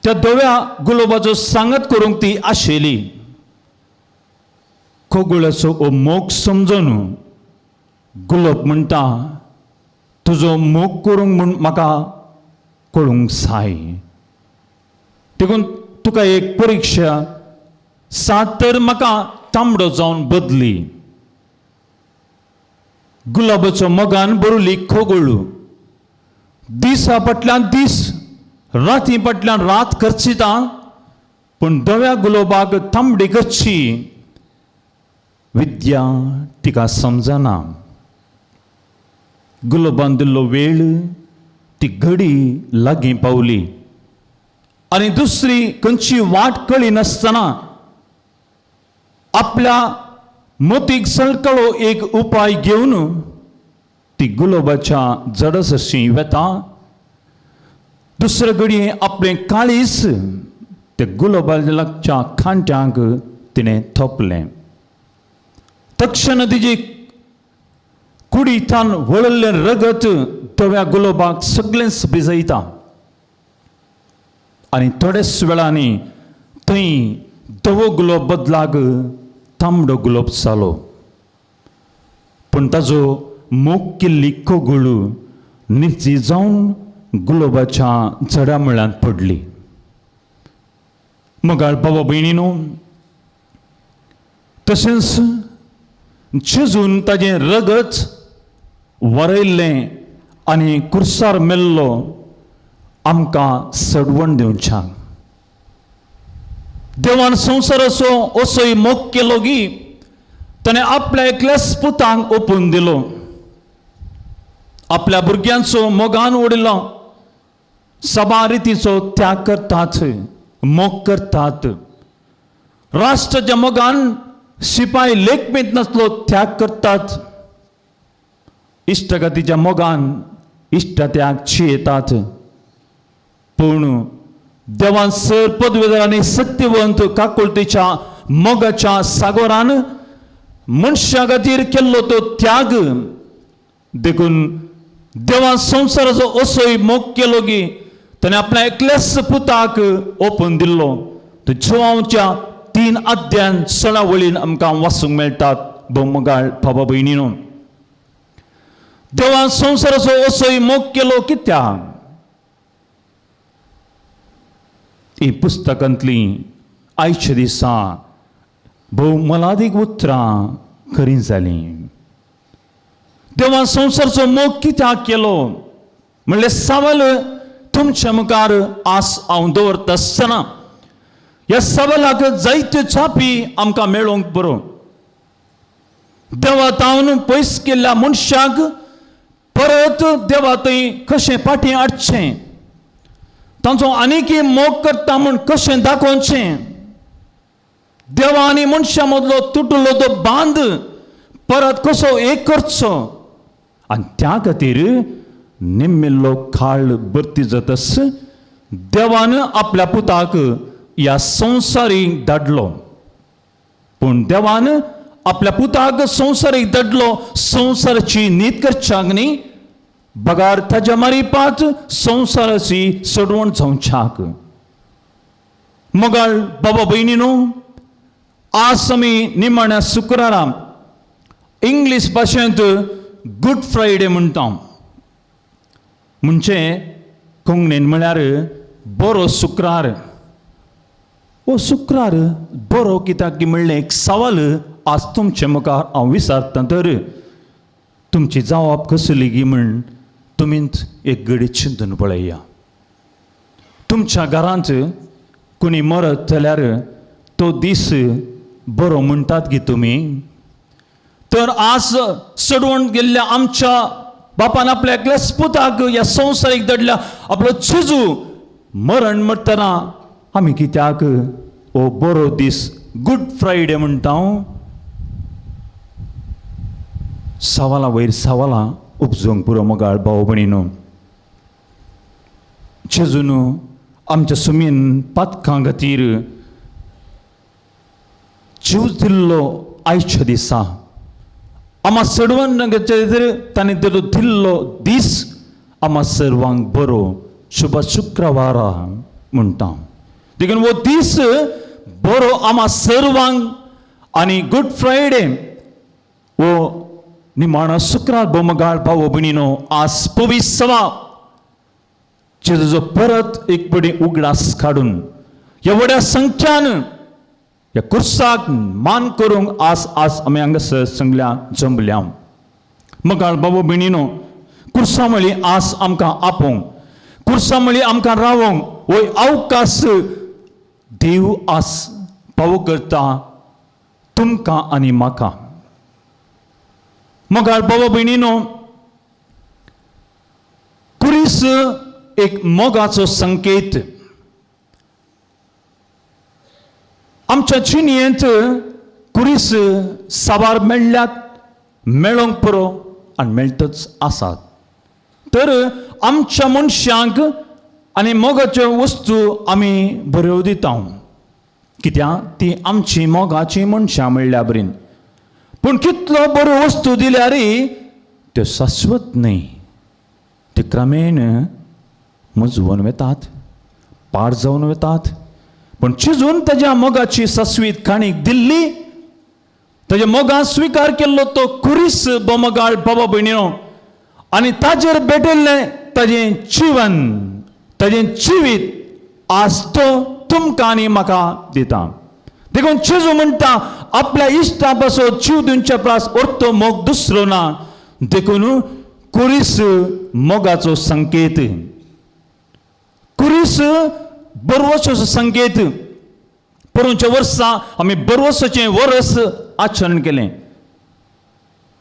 त्या धव्या गुलोबाचो सांगात करूंक ती आशिल्ली। कोगुळाचो हो मोग समजून गुलोब म्हणटा, तुजो मोग करूंक म्हूण म्हाका कळूंक जाय, देखून तुका एक परिक्षा सात तर म्हाका तांबडो जावन बदली। गुलाबाचो मोगान बरुली खोगोळ दिसा फाटल्यान दीस राती फाटल्यान रात खर्चिता, पूण धव्या गुलोबाक तांबडी करची विद्या तिका समजना। गुलोबान दिल्लो वेळ ती घडी लागीं पावली आनी दुसरी खंयची वाट कळी नासतना आपल्या मोतीक सळकळो एक उपाय घेवन ती गुलोबाच्या जडसशी वेता। दुसरे घडये आपलें काळीस ते गुलोबाच्या लागच्या खांट्यांक तिणें थोपलें। तक्षण तिजी कुडींतल्यान वळिल्लें रगत धव्या गुलोबाक सगळेंच भिजयता आनी थोड्याच वेळांनी थंय धवो गुलोब बदलाक तांबडो गुलोब जालो। पूण ताजो मोग केल्ली कोगुळ निर्जी जावन गुलोबाच्या झडा मुळांत पडली। मोगाळ बाबा भयणीनो, तशेंच जेजून ताजें रगत वरयल्लें आनी कुर्सार मेल्लो आमकां सडवण दिवच्याक. देवान संवसाराचो असोय मोग केलो की ताणें आपल्या एकल्याच पुतांक ओपून दिलो, आपल्या भुरग्यांचो मोगान उडयलो, सभा रितीचो त्याग करतात, मोग करतात. राष्ट्राच्या मोगान शिपाय लेखमेत नासलो त्याग करतात, इश्टगतीच्या मोगान इश्टत्याग चियेतात. पूण देवान सर पदवेदार आनी सक्तिवंत काकुळतीच्या मोगाच्या सागोरान मनशा खातीर केल्लो तो त्याग. देखून देवान संवसाराचो असोय मोग केलो की ताणें आपल्या एकल्याच पुताक ओपून दिल्लो. तो जुवांवच्या 3 अध्यान 16 वळीन आमकां वाचूंक मेळटात. भोवमगाळ बाबा भयणीनो, देवान संवसाराचो असोय मोग केलो कित्याक? ही पुस्तकांतली आयच्या दिसा भोव मोलादीक उतरां खरीं जालीं. देवान संवसाराचो मोग कित्याक केलो म्हणलें सवाल तुमच्या मुखार आस हांव दवरता आसतना ह्या सवालाक जायत्यो जापी आमकां मेळोवंक बरो. देवा तावन पयस केल्ल्या मनशाक परत देवा थंय कशें फाटीं हाडचें, तांचो आनीकय मोग करता म्हूण कशें दाखोवचें, देवा आनी मनशां मदलो तुटलो तो बांद परत कसो एक करचो, आनी त्या खातीर निम्मिल्लो काळ भरती जातस देवान आपल्या पुताक ह्या संवसारीक धाडलो. पूण देवान आपल्या पुताक संवसारीक धाडलो संवसाराची नीत करच्याक न्ही, बगार ताज्या मारिपात संवसाराची सोडवण जावच्याक. मोगाळ बाबा भयणी न्हू, आज आमी निमाण्या शुक्रारा इंग्लीश भाशेंत गुड फ्रायडे म्हणटा, म्हणजे कोंकणीन म्हळ्यार बरो शुक्रार. हो शुक्रार बरो कित्याक की म्हणलें एक सवाल आज तुमचे मुखार हांव विचारता, तर तुमची जावप कसली गी म्हण तुमीच एक घडी चिंतून पळया. तुमच्या घरांत कोणी मरत जाल्यार तो दीस बरो म्हणटात की तुमी? तर आज सडवण गेल्ल्या आमच्या बापान आपल्या एकल्याच पुताक ह्या संवसारीक धाडल्या आपलो जेजू मरण मरतना आमी कित्याक हो बरो दीस गुड फ्रायडे म्हणटा? सवाला वयर सवालां उपजोवंक पुरो मोगाळ भाव भयणीनो. जेजून आमच्या सुमीन पातकां खातीर जीव दिल्लो आयच्या दिसा आमा सडवण ताणें तेजो दिल्लो दीस आमा सर्वांक बरो शुभ शुक्रवारा म्हणटा. देखून हो दीस बरो आमा सर्वांक. आनी गुड फ्रायडे हो निमाणो शुक्रार बोमगाळ भाव भयणीनो आज पविसवा जेजूचो परत एक पडी उगडास काडून ह्या व्हड्या संख्यान ह्या कुर्साक मान करूंक आज आज आमी हांगासर सगल्या जमल्या. मगाळ बाबा भयणीनो, कुर्सा म्हळी आज आमकां आपोवंक, कुर्सा म्हळी आमकां रावोंक हो अवकाश देव आज पावो करता तुमकां आनी म्हाका. मगाळ बाबा भयणीनो, कुरीस एक मोगाचो संकेत. आमच्या जिणेंत कुरीस साबार मेळ्ळ्यात, मेळोंक पुरो आनी मेळटच आसात. तर आमच्या मनशांक आनी मोगाच्यो वस्तू आमी बऱ्यो दिता, कित्याक ती आमची मोगाची मनशां म्हणल्या बरीन. पूण कितलो बऱ्यो वस्तू दिल्यार त्यो शाश्वत न्हय, त्यो क्रमेण मुजवून वेतात, पाड जावन वेतात. पूण चिजून ताज्या मोगाची सस्वीत काणीक दिल्ली, ताज्या मोगान स्विकार केल्लो तो कुरीस बोमगाळ बाबा भयणीनो, आनी ताजेर भेटिल्लें ताजें जिवन, ताजें जिवीत आज तो तुमकां आनी म्हाका दिता. देखून जेजू म्हणटा आपल्या इश्टा पासत जीव दिवच्या प्रास orto मोग दुसरो ना. देखून कुरीस मोगाचो संकेत, कुरीस बरवसाचो संकेत. पोरूंच्या वर्सा आमी बरवसाचें वरस आचरण केलें.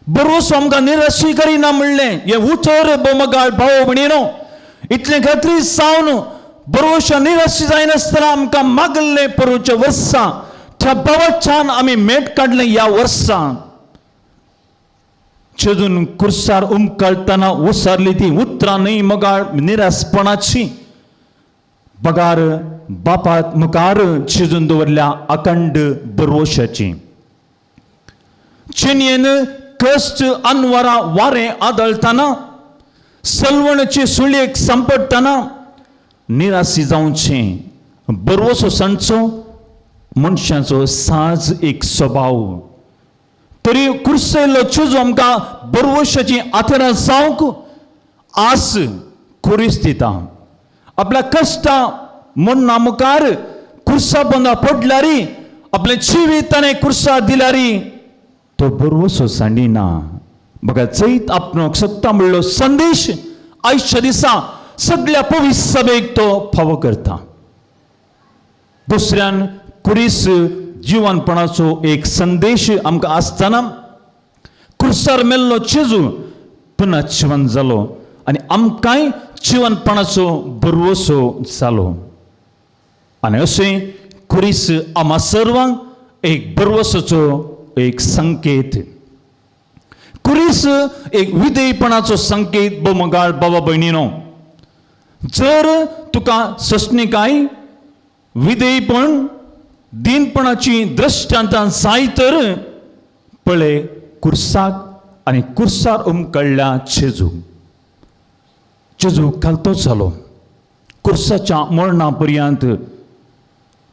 बरवसो आमकां निराशी करिना म्हणलें हें उतर बोमगाळ भाव भयणीनो. इतलें खात्री जावन बरवशा निराशी जायनासतना आमकां मागल्लें पोरूंच्या वर्सा त्या बाबाच्यान आमी मेट काडलें. ह्या वर्सा चेजून कुर्सार उमकळटना उसरली ती उतरां न्हय मगाळ निरासपणाची, बगार बापा मुखार चिजून दवरल्या अखंड बरवशाची. चिनयेन कश्ट अनवरा वारें आदळटना, सलवणचे सुळयेक सांपडटना निराशी जावचें बरवसो सांडचो मनशाचो साज एक स्वभाव. तरी कुर्सयल्लो चेजो आमकां बरवशाची आथरां जावंक आस खुरीस दिता. आपल्या कश्टां मरणा मुखार कुर्सा बंदा पडल्यारी, आपलें जिवीत ताणें कुर्सा दिल्यारी तो बरवसो सांडिना. बघा जैत आपणोक सत्ता म्हणलो संदेश आयच्या दिसा सगळ्या पवित्र सभेक तो फावो करता. दुसऱ्यान कुरीस जिवनपणाचो एक संदेश आमकां आसतना कुर्सार मेल्लो चेजू पुन्हा जिवन जालो आनी आमकांय जिवनपणाचो बरवसो जालो. आनी अशें कुरीस आमा सर्वांक एक बरवसाचो एक संकेत, कुरीस एक विधेयपणाचो संकेत. बोमगाळ बाबा भयणीनो, जर तुका सस्निकाय विधेयपण दिनपणाची दृश्टांतां जाय तर पळय कुर्साक आनी कुर्सार उमकळ्ळ्या चेजू. चेजू खालतो जालो कुर्साच्या मरणा पर्यंत.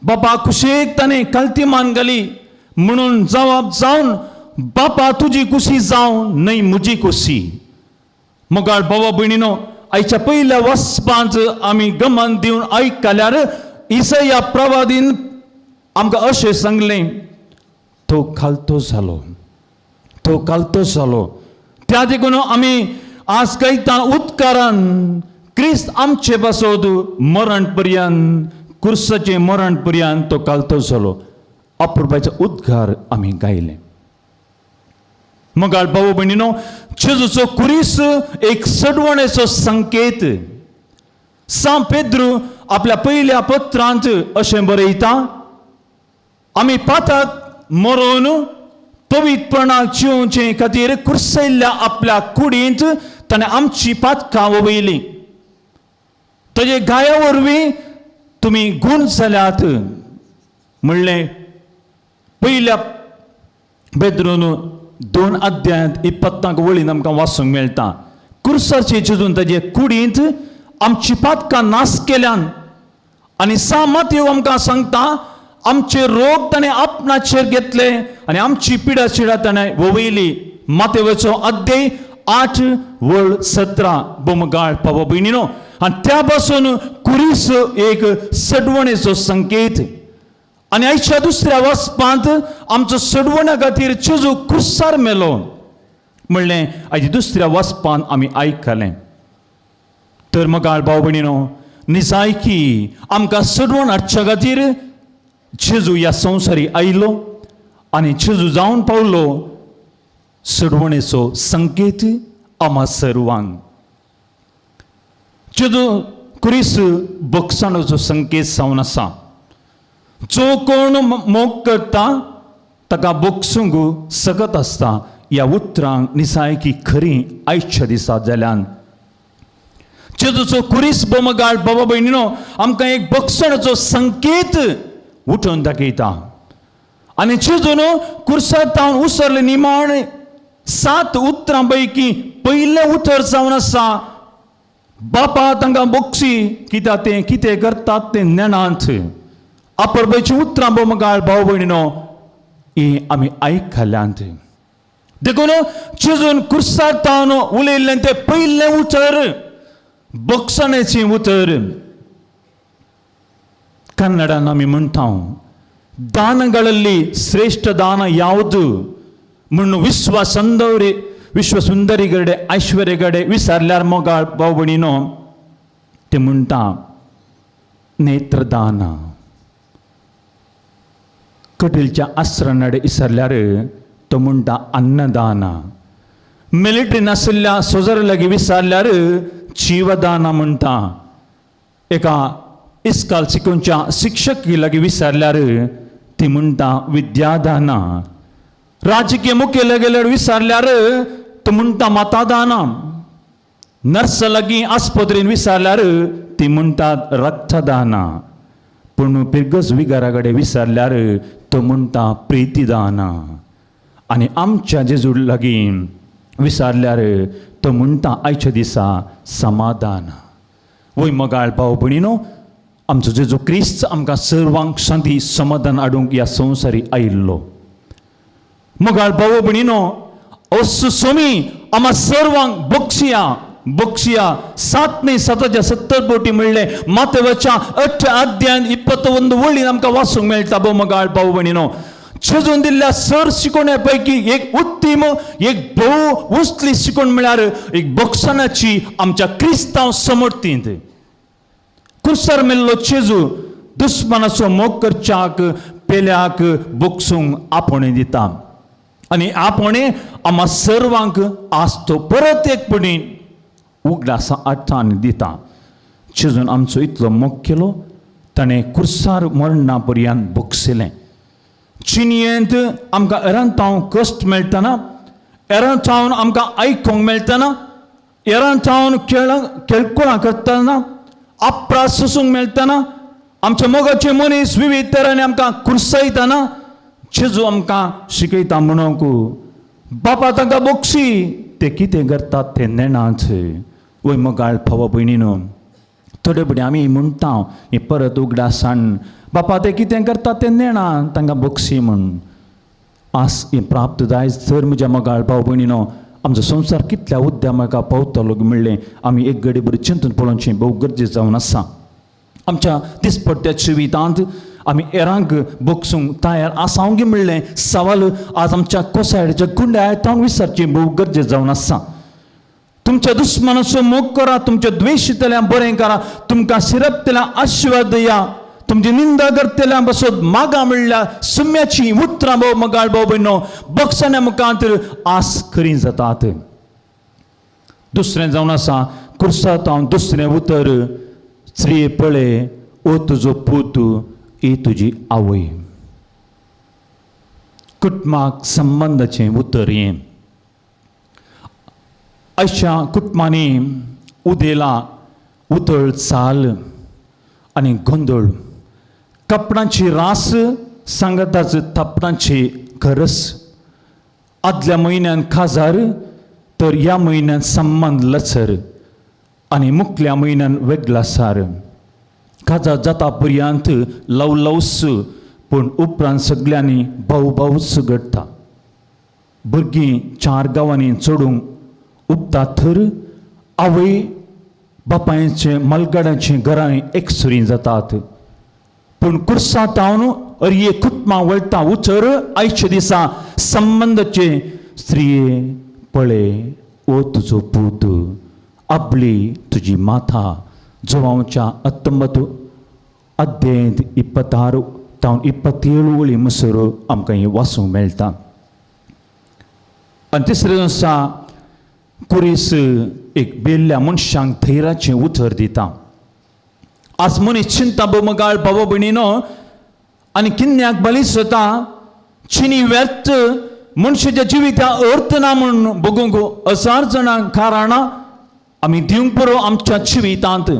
बापा कुशेक ताणें कालती मान घाली म्हणून जवाब जावन बापा तुजी कुशी जावं न्हय म्हजी कुशी. मगाळ बाबा भयणीनो, आयच्या पयल्या वचपांत आमी गमन दिवन आयकल्यार इसया प्रवादीन आमकां अशें सांगलें, तो खालतो जालो, तो खालतो जालो. त्या देखून आमी आज गायता उत्कारान क्रिस्त आमचे पासत मरण पर्यंत, कुर्साचें मरण पर्यंत तो खालतो जालो. अपुरबायचो उद्गार आमी गायले. मगाळ भाऊ भयणीनो, जेजूचो कुरीस एक सडवणेचो संकेत. सांत पेद्रू आपल्या पयल्या पत्रांत अशें बरयता, आमी पाताक मरोन पवित्रपणाक जिवचे खातीर कुर्सयल्ल्या आपल्या कुडींत ताणें आमची पातकां वयली. ताजे गाया वरवीं तुमी गूण जाल्यात म्हणलें पयल्या पेद्रून 2 अध्यायांत 20 वळीन आमकां वाचूंक मेळटा. कुर्साचे चिंतून ताजे कुडींत आमची पातकां नाश केल्यान. आनी सा मातयो आमकां सांगता आमचे रोग ताणें आपणाचेर घेतले आनी आमची पिडा चिडा ताणें ववयली. मातेवचो अध्याय 8 वळ 17 बोमगाळ पावो भयणीनो. आनी त्या पासून कुरीस एक सडवणेचो संकेत. आनी आयच्या दुसऱ्या वचपांत आमचो सडवणा खातीर चेजू कुर्सार मेलो म्हणलें आयच्या दुसऱ्या वचपांत आमी आयकलें. तर मगाळ भाव भयणीनो, निजायकी आमकां सडवण हाडच्या खातीर जेजू ह्या संवसारी आयलो आनी जेजू जावन पावलो सडवणेचो संकेत आमा सर्वांक. जेजू कुरीस बक्षाणाचो संकेत जावन आसा. जो कोण मोग करता ताका बक्षूंक सकत आसता. ह्या उतरांक निसायकी खरी आयच्या दिसा जाल्यान जेजूचो कुरीस बोमगाळ बाबा भयणीनो आमकां एक बक्षणाचो संकेत उठून दाखयता. आनी जेजून कुर्सात तावन उसरले निमाण 7 उतरां पैकी पयलें उतर जावन आसा, बापा तांकां बक्षी कित्याक तें कितें करतात तें नेणांत. आपरबायची उतरां बोमगाळ भाव भयणीनो ही आमी आयकल्यांत. देखून जेजून कुर्सार तावन उलयल्लें तें पयलें उतर बक्षणेचें उतर. कन्नडान आमी म्हणटा ದಾನಗಳಲ್ಲಿ ಶ್ರೇಷ್ಠ ದಾನ ಯಾವುದು म्हूण विश्वसंदवरी विश्वसुंदरी गडे ऐश्वर्य गडे विसरल्यार मोगाळ भाव भयणीनो ते म्हणटा नेत्रदान. कटीलच्या आसरणाडे विसरल्यार तो म्हणटा अन्नदान. मिलिटरी नाशिल्ल्या सोजर लागीं विसरल्यार जीवदान म्हणटा. एका इस्काल शिकोवच्या शिक्षक लागीं विसरल्यार ती म्हणटा विद्यादान. राजकीय मुखेल गेल्यार विसरल्यार तो म्हणटा मतदान. नर्स लागीं आस्पत्रेन विसरल्यार ती म्हणटात रक्तदान. पूण पिरगज विगारा कडेन विसरल्यार तो म्हणटा प्रितीदान. आनी आमच्या जेजू लागीं विसरल्यार तो म्हणटा आयच्या दिसा समाधान. वय मोगाळ भाव भयणीनो, आमचो जेजू क्रिस्त आमकां सर्वांक शांती समाधान हाडूंक ह्या संवसारी आयिल्लो. मोगाळ भाव भयणीनो, असो सोमी आमा सर्वांक बक्षिया बक्षिया. 7 न्हय 770 बोटी म्हणलें मातेवाच्या 8 अध्यायान 21 वळीन आमकां वाचूंक मेळटा. भोव मोगाळ भाव भयणीनो, छजून दिल्ल्या सर शिकवण्या पैकी एक उत्तीम एक भोव उचली शिकवण म्हळ्यार एक बक्षणाची आमच्या क्रिस्तांव समर्थींत. कुर्सार मेल्लो चेजू दुस्मानाचो मोग करच्याक पेल्याक बक्षूंक आपोवणें दिता आनी आपोवणें आमा सर्वांक आज तो परत एक पणी उगडासा अर्थान दिता. चेजून आमचो इतलो मोग केलो, ताणें कुर्सार मरणा पर्यंत बक्षिलें. चिनयेंत आमकां एरांतांव कश्ट मेळटना, एरांतावन आमकां आयकूंक मेळटना, एरांतावन केळकुळां करतना, आपरास सोसूंक मेळटना, आमच्या मोगाचे मनीस विविध तरांनी आमकां कुर्सयतना जेजू आमकां शिकयता म्हणूंक बापा तांकां बक्षी, ते कितें करतात ते नेणाच. वय मोगाळ भावा भयणीनो, थोडे भुरगीं आमी म्हणटा हें परत उगडासान, बापा ते कितें करतात ते नेणा, तांकां बक्षी म्हूण. आस हें प्राप्त जायत जर म्हज्या मोगाळ भाव भयणीनो, आमचो संवसार कितल्या उद्यमाका पावतलो म्हणलें आमी एक घडी बरी चिंतून पळोवचें भोव गरजेचें जावन आसा. आमच्या दिसपट्ट्या जिवितांत आमी हेरांक बक्षूंक तयार आसा गी म्हणलें सवाल आज आमच्या कोसायडच्या गुंड्या आयतावन विसरचें भोव गरजेचें जावन आसा. तुमच्या दुस्मानाचो मोग करा, तुमच्या द्वेशितल्या बरें करा, तुमकां सिरपतल्या आशिर्वाद दिया, तुमची निंदा करतल्या बसत मागा म्हणल्या सुम्याची उतरां भोव मोगाळ भाव भयणो बक्षाण्या मुखांत आस खरी जातात. दुसरें जावन आसा कुर्सांत हांव दुसरें उतर स्त्रिये पळय, ओ तुजो पूत, ही तुजी आवय. कुटुंबाक संबंदाचें उतर हें. अशा कुटुंबांनी उदेला उतळ चाल आनी गोंदळ, कपडांची रास सांगताच थापटांची खरस. आदल्या म्हयन्यान खाजार तर ह्या म्हयन्यान संबंद लचर आनी मुखल्या म्हयन्यान वेगळा सार. काजार जाता पर्यंत लव लवस, पूण उपरांत सगल्यांनी भाव भावच घडटा. भुरगीं 4 गांवांनी चडूंक उपता थर आवय बापायचे मलगाडांची घरां एकसुरी जातात. पूण कुर्सांत हांव अरये कुटुंबां वळटा उचर आयच्या दिसा संबंदाचे स्त्रिये पळय, ओ तुजो पूत, आपली तुजी माथा. जुवांवच्या 19 अध्यायांत 26 तावन 27 वळी मसर आमकां हें वाचूंक मेळटा. आनी तिसरें आसा कुरीस एक बेल्ल्या मनशांक धैर्याचें उतर दिता. आज मनीस चिंता बोमगाळ बाबा भयणीनो आनी किन्याक बलीस जाता, चिनी व्यर्थ मनशाच्या जिविता अर्थ ना म्हूण बगूंक हजार जाणांक कारणां आमी दिवंक पुरो आमच्या जिवितांत.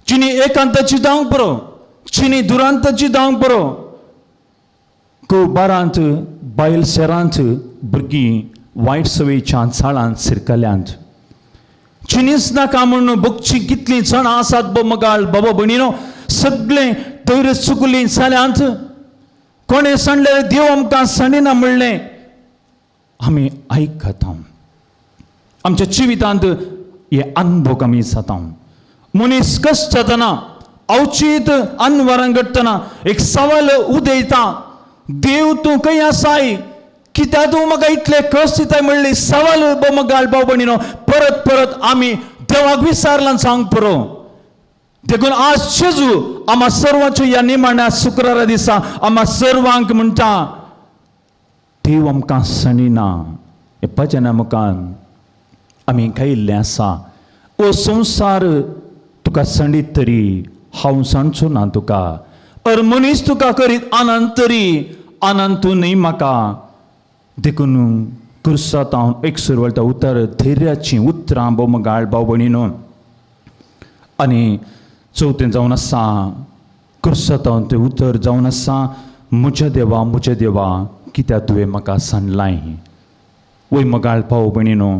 चिनी एकांताची जावंक पुरो, चिनी दुरांताची जावंक पुरो. बारांत बायल शेरांत भुरगीं वायट सवयेच्या झाडांत शिरकल्यांत. चिनीच नाका म्हूण बगची कितलीं जाणां आसात बोमगाळ बाबा भयणीनो, सगळें धैर्य चुकलीं जाल्यांत. कोणें सांडलें देव आमकां सांडिना म्हणलें आमी आयकता. आमच्या जिवितांत हे अनुभव आमी जाता. मनीस कश्ट जातना अवचीत अनवरां घडटना एक सवाल उदयता, देव तूं खंय आसाय, कित्याक तूं म्हाका इतले कश्ट दिताय म्हणली सवाल बोमगाळ भाव भयणीनो परत परत आमी देवाक विचारलां सांग पुरो. देखून आज जेजू आमा सर्वांच्या ह्या निमाण्या शुक्रारा दिसा आमा सर्वांक म्हणटा, देव आमकां सणिना. हे भजना मुखान आमी गायिल्लें आसा, ओ संवसार तुका सणीत तरी हांव सांगचो ना तुका, अर मनीस तुका करीत आनंद तरी आनंद तूं न्हय म्हाका. देखून कुर्सांत हांव एक सुरवळटा उतर धैर्याचीं उतरां बोमगाळ भाव भयणीनो. आनी चवथें जावन आसा कुर्सांत हांव तें उतर जावन आसा, म्हज्या देवा म्हज्या देवा कित्याक तुवें म्हाका सांडलाय. वय मगाळ भाव भयणीनो,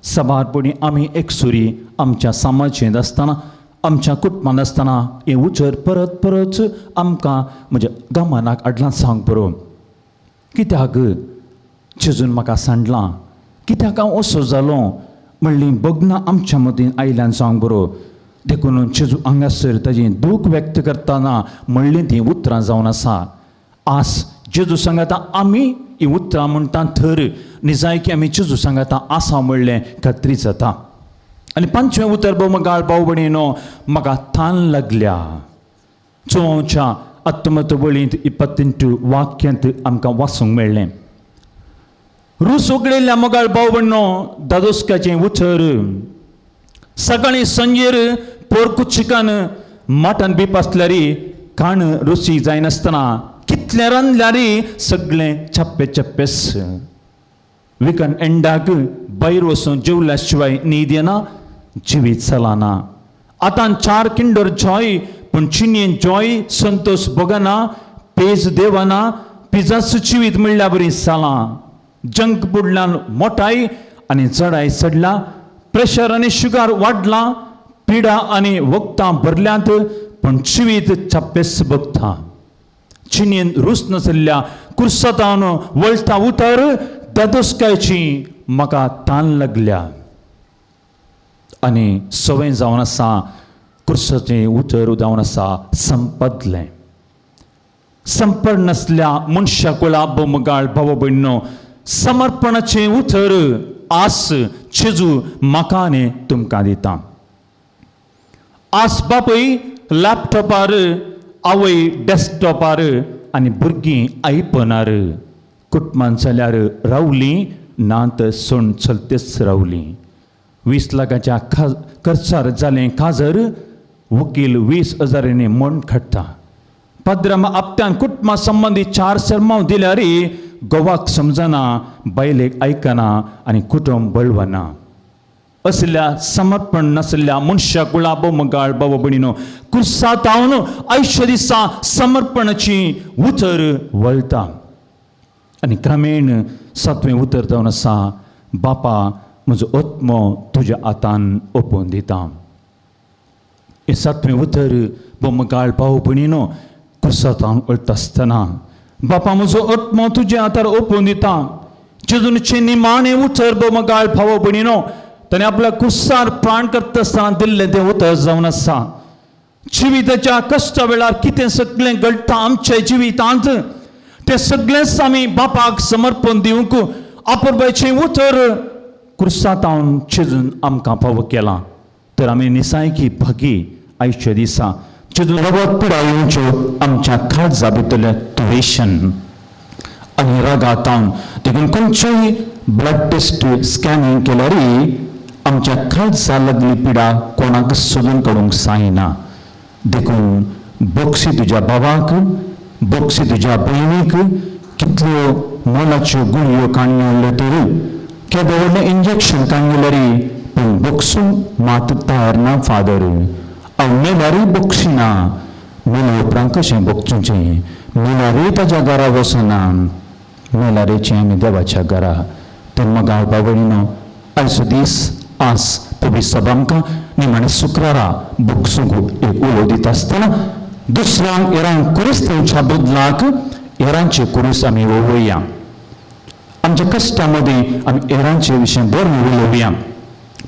साबारपणी आमी एकसुरी आमच्या समाजेंत आसतना आमच्या कुटुंबांत आसतना हें उतर परत परत आमकां म्हज्या गमनाक हाडलां सांग बरो. कित्याक जेजून म्हाका सांडलां, कित्याक हांव असो जालो म्हणली बगनां आमच्या मदीं आयल्यान सांग बरो. देखून जेजू हांगासर ताजें दूख व्यक्त करतना म्हणलीं तीं उतरां जावन आसा. आस जेजू सांगाता आमी हीं उतरां म्हणटा थर निजायकी आमी जेजू सांगाता आसा म्हणलें खात्री जाता. आनी पांचवें उतर बोमगाळ भाव भयणीनो, म्हाका तान लागल्या. चोवच्या आत्मत वळींत 28 वाक्यांत आमकां वाचूंक मेळ्ळें. रूस उगडिल्ल्या मोगाळ भाव भयणीनो, दादोस्काचें उतर सकाळीं सांजेर पोर्क चिकन मटन बीप आसल्यार काण रुची जायनासतना कितलें रांदल्यार सगळें चप्पे चप्पेस. विकन एंडाक भायर वचून जेवल्या शिवाय न्हीद येना, जिवीत चलना. आतां 4 किंडर जॉय पूण चिनयेन जॉय संतोष भोगना, पेज देवना, पिजास जिवीत म्हणल्या बरी जालां. जंक फुडल्यान मोटाय आनी चडाय चडला, प्रेशर आनी शुगर वाडलां, पिडा आनी वखदां भरल्यांत पूण जिवीत चप्पेस बगता. चिनयेन रूच नाशिल्ल्या कुर्सातान वळटा उतर दादोसकायची म्हाका तान लागल्या. आनी सवय जावन आसा कुर्साचें उतर जावन आसा संपदलें. संपन्न नासल्या मनशा कुळा बोमगाळ भाव भयणीनो, समर्पणाचें उतर आस जेजू म्हाका आनी तुमकां दिता. आस बापूय लॅपटॉपार, आवय डेस्कटॉपार आनी भुरगीं आयपनार कुटुंबान जाल्यार रावलीं ना तर सण चलतेच रावलीं. 20 लाखाच्या खर्चार जालें काजर, वकील 20 हजारांनी म्हण काडटा. पद्रमा आपट्यान कुटुंबा संबंदी 4 शर्माव दिल्यार गोवाक समजना, बायलेक आयकना आनी कुटुंब बळवना. असल्या समर्पण नासल्या मनशा कुळा बोमगाळ बाबा भयणीनो, कुर्सात हांव आयुश्य दिसा समर्पणाची उतर वळटा. आनी क्रमेण 7वें उतर जावन आसा, बापा म्हजो आत्मो तुज्या हातान ओपून दिता. हें 7वें उतर बोमगाळ भाव भयणीनो कुर्सात हांव वळटा आसतना बापा म्हजो आत्मो तुज्या हातार ओपून दिता. जेजूचे निमाणें उतर बोमगाळ भाव भयणीनो, ताणें आपल्या कुर्सार प्राण करता आसतना दिल्लें तें उतर जावन आसा. जिविताच्या कश्टा वेळार कितें सगळें घडटा आमच्या जिवितांत तें सगळेंच आमी बापाक समर्पण दिवंक आपुरबायचें उतर कुर्सांत हांव जेजून आमकां पावो केलां. तर आमी निसायकी भागी आयच्या दिसा जेजून रगत पिडा येवच्यो आमच्या काळजा भितरलें तुवेशन आनी रागातावन. देखून खंयचेय ब्लड टेस्ट स्कॅनिंग केल्यार आमच्या काळजा लागली पिडा कोणाक सोदून काडूंक जायना. देखून बक्षी तुज्या बाबाक, बक्षी तुज्या भयणीक, कितल्यो मोलाच्यो गुळयो काडून तर केदो व्हडलें इंजेक्शन काडून गेल्यार पूण बक्षूंक मात तयार ना फादर. हांव मेल्यारूय बक्षिना, मेल्या उपरांत कशें बक्षुचें, मेल्यारूय ताज्या घरा वचना, मेल्यारेचें आमी देवाच्या घरा. तर मगाळ बाबणीनो, आयचो दीस आस पवित्र सभा आमकां निमाणें शुक्रारा बक्षूंक एक उलो दिता आसतना दुसऱ्यांक हेरांक कुरूस दिवच्या बदलाक हेरांचे कुरूस आमी वळोवया. आमच्या कश्टा मदीं आमी हेरांचे विशीं बरें उलोवया,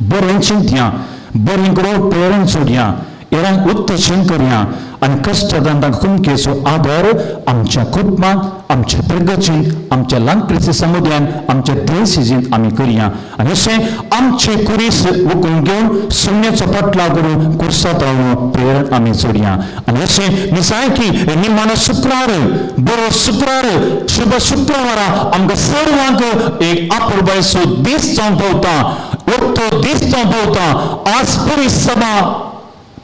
बरें चिंतया, बरें करून प्रेरण सोडया. हेरांक उत्तेजन करया आनी कश्टान तांकां कुमकेचो आदार आमच्या कुटुंबांत, आमच्या प्रगतींत, आमच्या ल्हान समुदायान, आमच्या देशींत आमी करया. आनी अशें आमचे कुरीस उकून घेवन सुण्याचो पाटलाव करून कुर्सात रावन प्रेरण आमी जोडया. आनी अशें निजायकी निमाणो शुक्रार, बरो शुक्रार, शुभ शुक्रावारा आमकां सर्वांक एक आपुरबायचो दीस जावन पावता, उत्तो दीस जावन पावता. आज पुरी सभा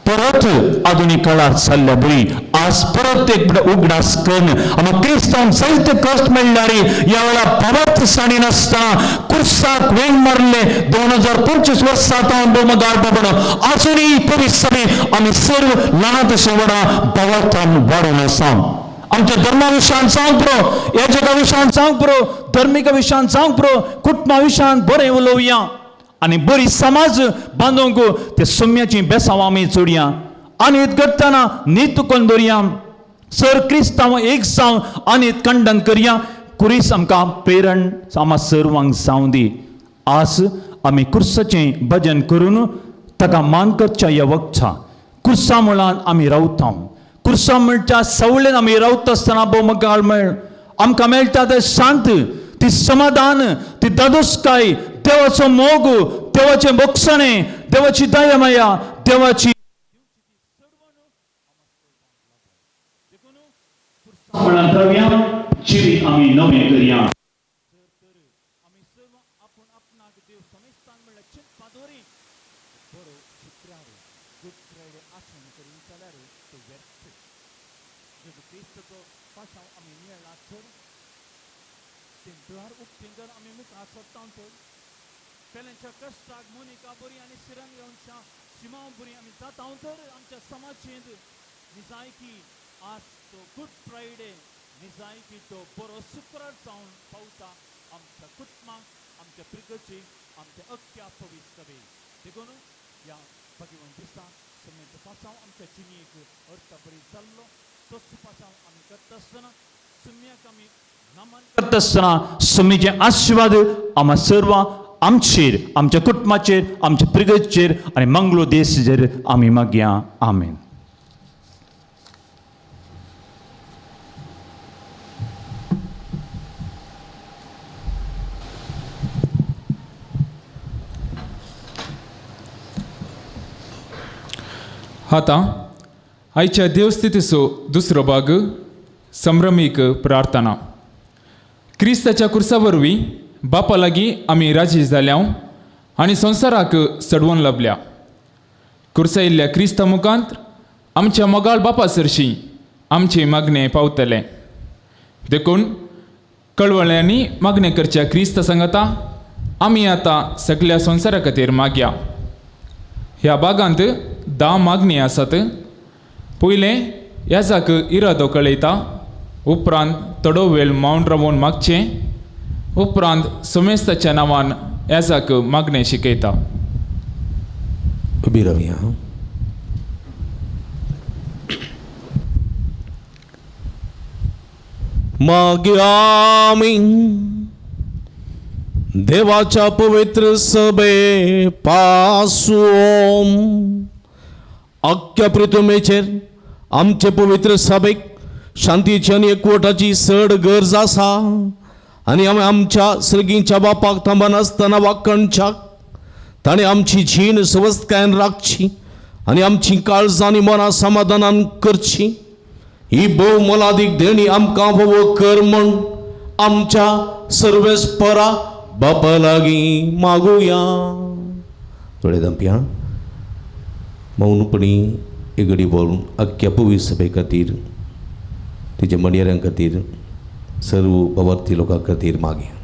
परत आधुनीक काळार जाल्ल्या बरी आज परत एक उगडास करून आमकां क्रिस्तांव जायते कश्ट मेळ्ळ्यार ह्या वेळार पावत साणी नासतना कुर्साक वेंग मारले 2025 वर्सां भोवमगार बाबा आजुनूय परी सभे आमी सर्व ल्हान तशें व्हडा भावार्थान वाडोवन आसा. आमच्या धर्मा विशयान जावंक पुरो, ह्या जगा विशयान जावंक पुरो, धर्मीक विशयान जावंक पुरो, कुटुंबा विशयान बरें उलोवया आनी बरी समाज बांदूंक ते सोम्याची बेसांव आमी जोडया. आनी करतना नीत करून दवरया, सर क्रिस्तांव एक जावन आनी खंडन करया. कुरीस आमकां प्रेरण आमा सर्वांक जावं दी. आज आमी कुर्साचें भजन करून ताका मान करच्या ह्या वखता कुर्सा मुळान आमी रावता. कुर्सा म्हणच्या सवळेन आमी रावता आसतना भोवमगाळ मेळ आमकां मेळटा तें शांत, ती समाधान, ती दादोसकाय, देवाचो मोग, देवाचें बोगसणें, देवाची दया माया, देवाची जिवीत आमी नवें करया. पेल्यांच्या कश्टाक मोनिका बरी आनी सिरंग शिमांव बरी आमी जाता तर आमच्या समाजेंत निजायकी आज तो गुड फ्रायडे, निजायकी तो बरो शुक्रार जावन पावता आमच्या कुटुंबाक, आमच्या प्रिगची, आमच्या अख्ख्या पवित्र सभे. देखून ह्या भगवान दिसा समेत पासांव आमच्या जिणेक अर्थ बरी जाल्लो तोच पासांव आमी करता आसतना सुम्याक आमी नमन करता आसतना सुमीचे आशिर्वाद आमा सर्वां आमचेर, आमच्या कुटुंबाचेर, आमच्या प्रिगचेर आनी मंगलो देशाचेर आमी मागया. आमेन. आतां आयच्या देवस्थितीचो दुसरो भाग संभ्रमीक प्रार्थना. क्रिस्ताच्या कुर्सा वरवीं बापा लागीं आमी राजी जाल्या आनी संवसाराक सडवून लाबल्या. कुर्सायिल्ल्या क्रिस्ता मुखांत आमच्या मोगाळ बापा सरशीं आमचें मागणें पावतलें. देखून कळवळ्यांनी मागणें करच्या क्रिस्ता सांगाता आमी आतां सगल्या संवसारा खातीर मागया. ह्या बागांत 10 मागणी आसात. पयलें याजाक इरादो कळयता, उपरांत थोडो वेळ मौन रावून मागचें, उपरांत सोमेस्ताच्या नांवान याजाक मागणें शिकयता. उबी रावया. मागीर आमी देवाच्या पवित्र सभे पासून अख्ख्या पृथ्वीचेर आमचे पवित्र सभेक शांतीची आनी एकवटाची चड गरज आसा आनी आमी आमच्या सर्गीच्या बापाक थांबनासतना वाकणच्याक ताणें आमची जीण सवस्तकायेन राखची आनी आमची काळजां आनी मनां समाधानान करची. ही भोव मोलादीक देणी आमकां फावो कर म्हूण आमच्या सर्वेस्परा बापा लागीं मागुया. थोडे दमप्या मौनपणी एगडी बोलून अख्ख्या पवित्र सभे खातीर, तिच्या मणयऱ्यां खातीर, सर्व बाबार्थी लोकां खातीर मागया.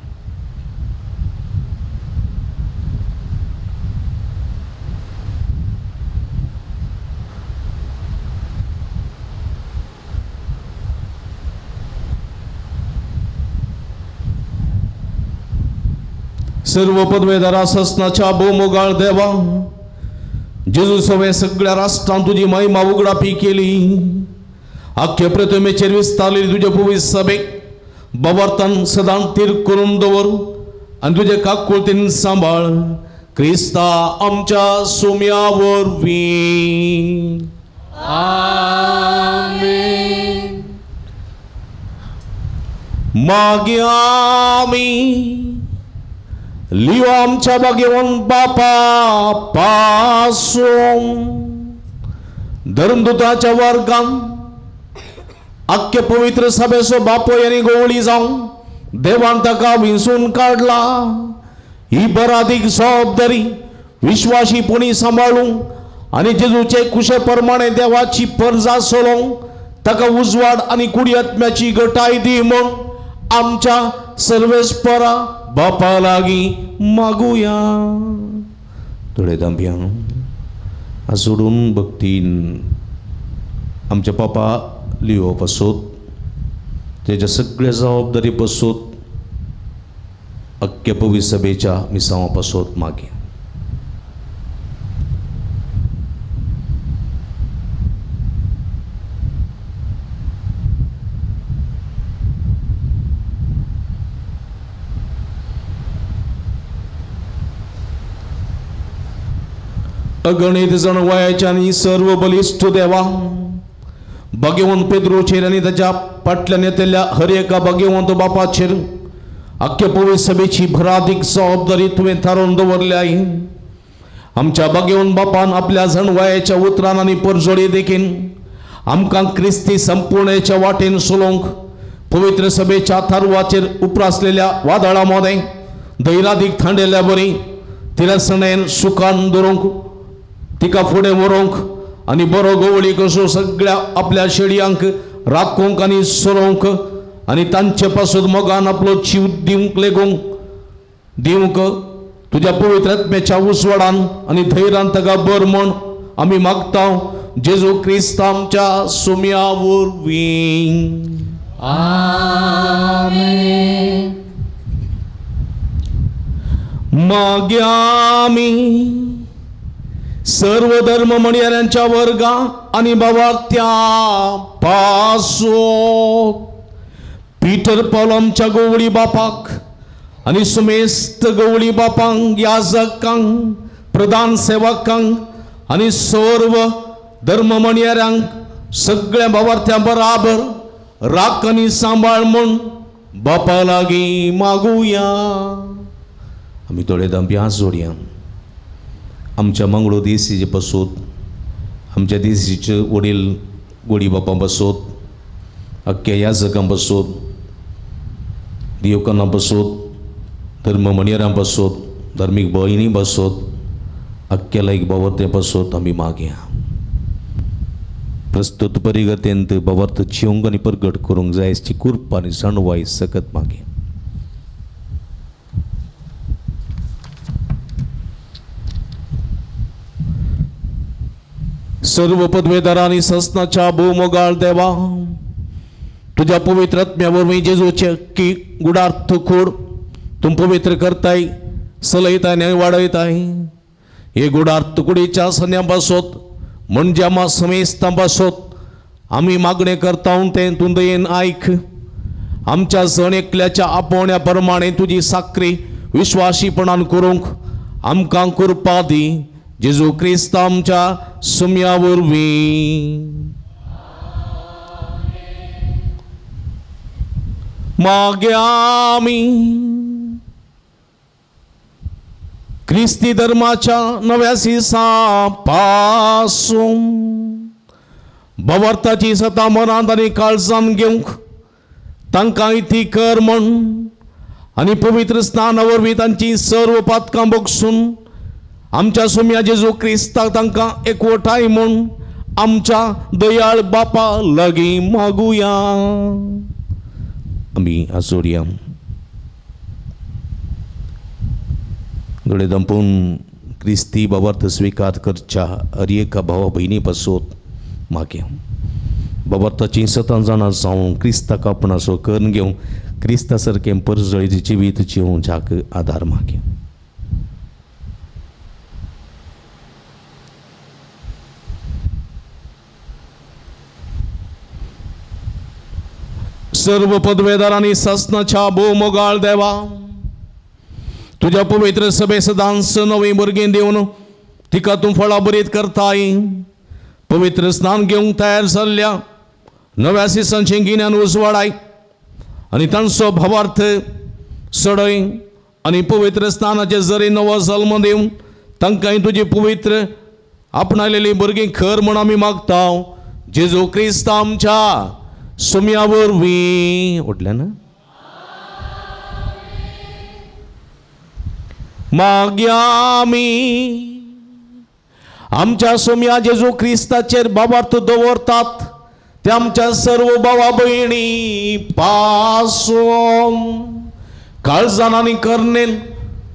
सर्व पदवेदारा ससनाच्या भोवमोगाळ देवा जेजू सवें सगळ्या राष्ट्रांत तुजी महिमा उगडापी केली. आख्खे प्रतिमेचेर विस्तारलेली तुजे पवित्र सभेक बाबार्थान सदां तीर करून दवर आनी तुजे काकुळतीन सांबाळ. क्रिस्ता आमच्या सुम्या वरवीं. आमेन. मागीर आमी लियो आमच्या भाग्यवंत बापा पासून धर्मदूताच्या वर्गान आख्खे पवित्र सभेचो बापोय आनी गोवळी जावन देवान ताका विंचून काडला. ही बरादीक जबाबदारी विश्वाशीपणी सांबाळूंक आनी जेजूचे कुशे प्रमाणे देवाची परजा सोलोवंक ताका उजवाड आनी कुडी आत्म्याची गटाय दी म्हूण आमच्या सर्वेस्परा बापा लागीं मागुया. थोडे दांपया सोडून भक्तीन आमच्या पापा लियो पासत तेच्या सगळ्या जबाबदारी पासत अख्ख्या पवित्र सभेच्या मिसांवा पासत मागया. अगणित जण वयाच्या आनी सर्व बलिश्ठ देवा, भाग्यवंत पेद्रोचेर आनी ताच्या फाटल्यान येतल्या हर एका भाग्यवंत बापाचेर आख्खे पवित्र सभेची भरादीक जबाबदारी तुवें थारोवन दवरल्या. आमच्या भाग्यवंत बापान आपल्या जणवायाच्या उतरान आनी परजोडी देखीन आमकां क्रिस्ती संपूर्णेच्या वाटेन चलोवंक पवित्र सभेच्या थारवाचेर उप्रासलेल्या वादळां मदें धैरादीक थांडेल्या बरी तिरसणेन सुखान दवरूंक तिका फुडें व्हरूंक आनी बरो गवळी कसो सगळ्या आपल्या शेडयांक राखूंक आनी सरोवंक आनी तांचे पासून मोगान आपलो जीव दिवंक लेगूंक दिवंक तुज्या पवित्र आत्म्याच्या उजवाडान आनी धैर्यान ताका बर म्हूण आमी मागता जेजू क्रिस्त आमच्या सुम्या वरवीं. आमेन. मागीर आमी सर्व धर्म म्हणयाऱ्यांच्या वर्गा आनी बाबात्या पासो पीटर पावल आमच्या गवळी बापाक आनी सुमेस्त गवळी बापांक याजकांक प्रधान सेवकांक आनी सर्व धर्म म्हणयाऱ्यांक सगळ्या बाबार्थ्या बराबर राख आनी सांबाळ म्हूण बापा लागीं मागुया. आमी थोडे दांपी हात जोडया. आमच्या मंगळूर देसीचे पासून आमच्या देसीचे वडील गोडी बापां पासून अख्ख्या याजकां पासून दिवकाना पासून धर्म म्हणयारां पासून धार्मीक भयणी पासून अख्ख्या लायक बावर्ते पासून आमी मागया. प्रस्तुत परिगतेंत बावर्त जिवंक आनी परगट करूंक जाय कृपा आनी जाणवाय सकत मागया. सर्व पदवेदारांनी ससनाच्या भोवमोगाळ देवा, तुज्या पवित्र आत्म्या वरवीं जेजूचे की गुडार्थ कूड तूं पवित्र करताय सलयताय आनी वाडयताय. हे गुडार्थ कुडीच्या सन्या पासत म्हणजे आमा समेस्तां पासत आमी मागणें करता तें तूं दयेन आयक. आमच्या जण एकल्याच्या आपोवण्या प्रमाणे तुजी साकरी विश्वासीपणान करूंक आमकां कृपा दी जेजू क्रिस्त आमच्या सुम्या वरवीं. मागीर आमी क्रिस्ती धर्माच्या नव्या सिसा पासून भवर्थाची सता मनांत आनी काळजान घेवंक तांकां ती कर म्हूण आनी पवित्र स्नाना वरवीं तांची सर्व पातकां बगसून आमच्या सुम्या जेजू क्रिस्ताक तांकां एकवटाय म्हूण आमच्या दयाळ बापा लागीं मागुया. आमी आजोडया दोळे दंपून क्रिस्ती बाबार्थ स्विकार करच्या हर एका भावा भयणी पासत मागया. बाबार्थाची सतां जाणां जावन क्रिस्ताक आपणाचो करून घेवंक क्रिस्ता सारकें परजळीत जिवीत जिवंच्याक आदार मागया. सर्व पदवेदारांनी ससनाच्या भोवमोगाळ देवा, तुज्या पवित्र सभे सदांच नवीं भुरगीं दिवन तिका तूं फळां बरीत करताय. पवित्र स्नान घेवंक तयार जाल्ल्या नव्या सिसांचें गिन्यान उजवाडाय आनी तांचो भावार्थ सडय आनी पवित्र स्नानाचे जरी नवो जल्म दिवन तांकांय तुजी पवित्र आपणायलेली भुरगीं खर म्हूण आमी मागता जेजू क्रिस्त आमच्या सुम्या वरवीं. व्हडल्यान मागया आमी आमच्या सोम्या जेजू क्रिस्ताचेर बाबार्थ दवरतात ते आमच्या सर्व भावा भयणी पासून काळजान आनी करणेन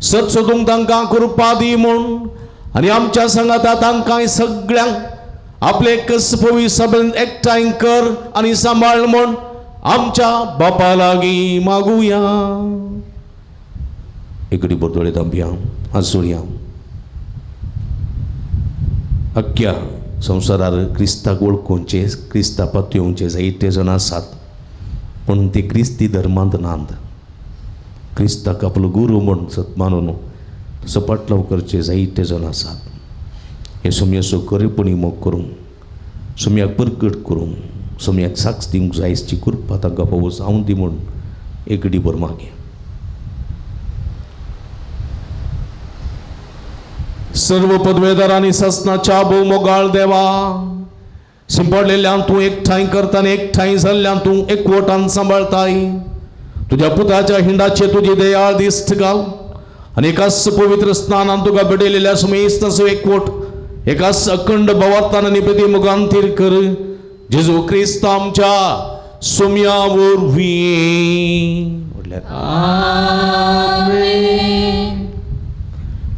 सत सोदूंक तांकां कृपा दी म्हूण आनी आमच्या सांगाता तांकां सगळ्यांक आपले कसपवी सभेन एकठांय कर आनी सांबाळ म्हूण आमच्या बापा लागीं मागुया. एकडे बोरदोळे तांबया आजोळया अख्ख्या संवसारार क्रिस्ताक वळखुचे क्रिस्ता पातयेवचे जायते जाण आसात पूण ते क्रिस्ती धर्मांत नात. क्रिस्ताक आपलो गुरू म्हूण सत मानून तसो पाटलाव करचे जायते जाण आसात. हे सोमयाचो खरेपणी मोग करूंक सोमयाक परगट करूंक सोमयाक साक्ष दिवंक जायची कृपा तांकां फावो जावं दी म्हूण एकडे भर मागया. सर्व पदवेदारांनी ससनाच्या भोवमोगाळ देवा शिंपडलेल्यान तूं एकठांय करता आनी एकठांय जाल्ल्यान तूं एकवटान सांबाळताय. तुज्या पुताच्या हिंडाचे तुजी दयाळ दिश्ट घाल आनी एकाच पवित्र स्नानान तुका भेटयलेल्या सुमेस्ताचो एकवट एकाच अखंड भावार्थान आनी प्रतिमुखांतीर कर जेजू क्रिस्त आमच्या सुम्या वरवीं.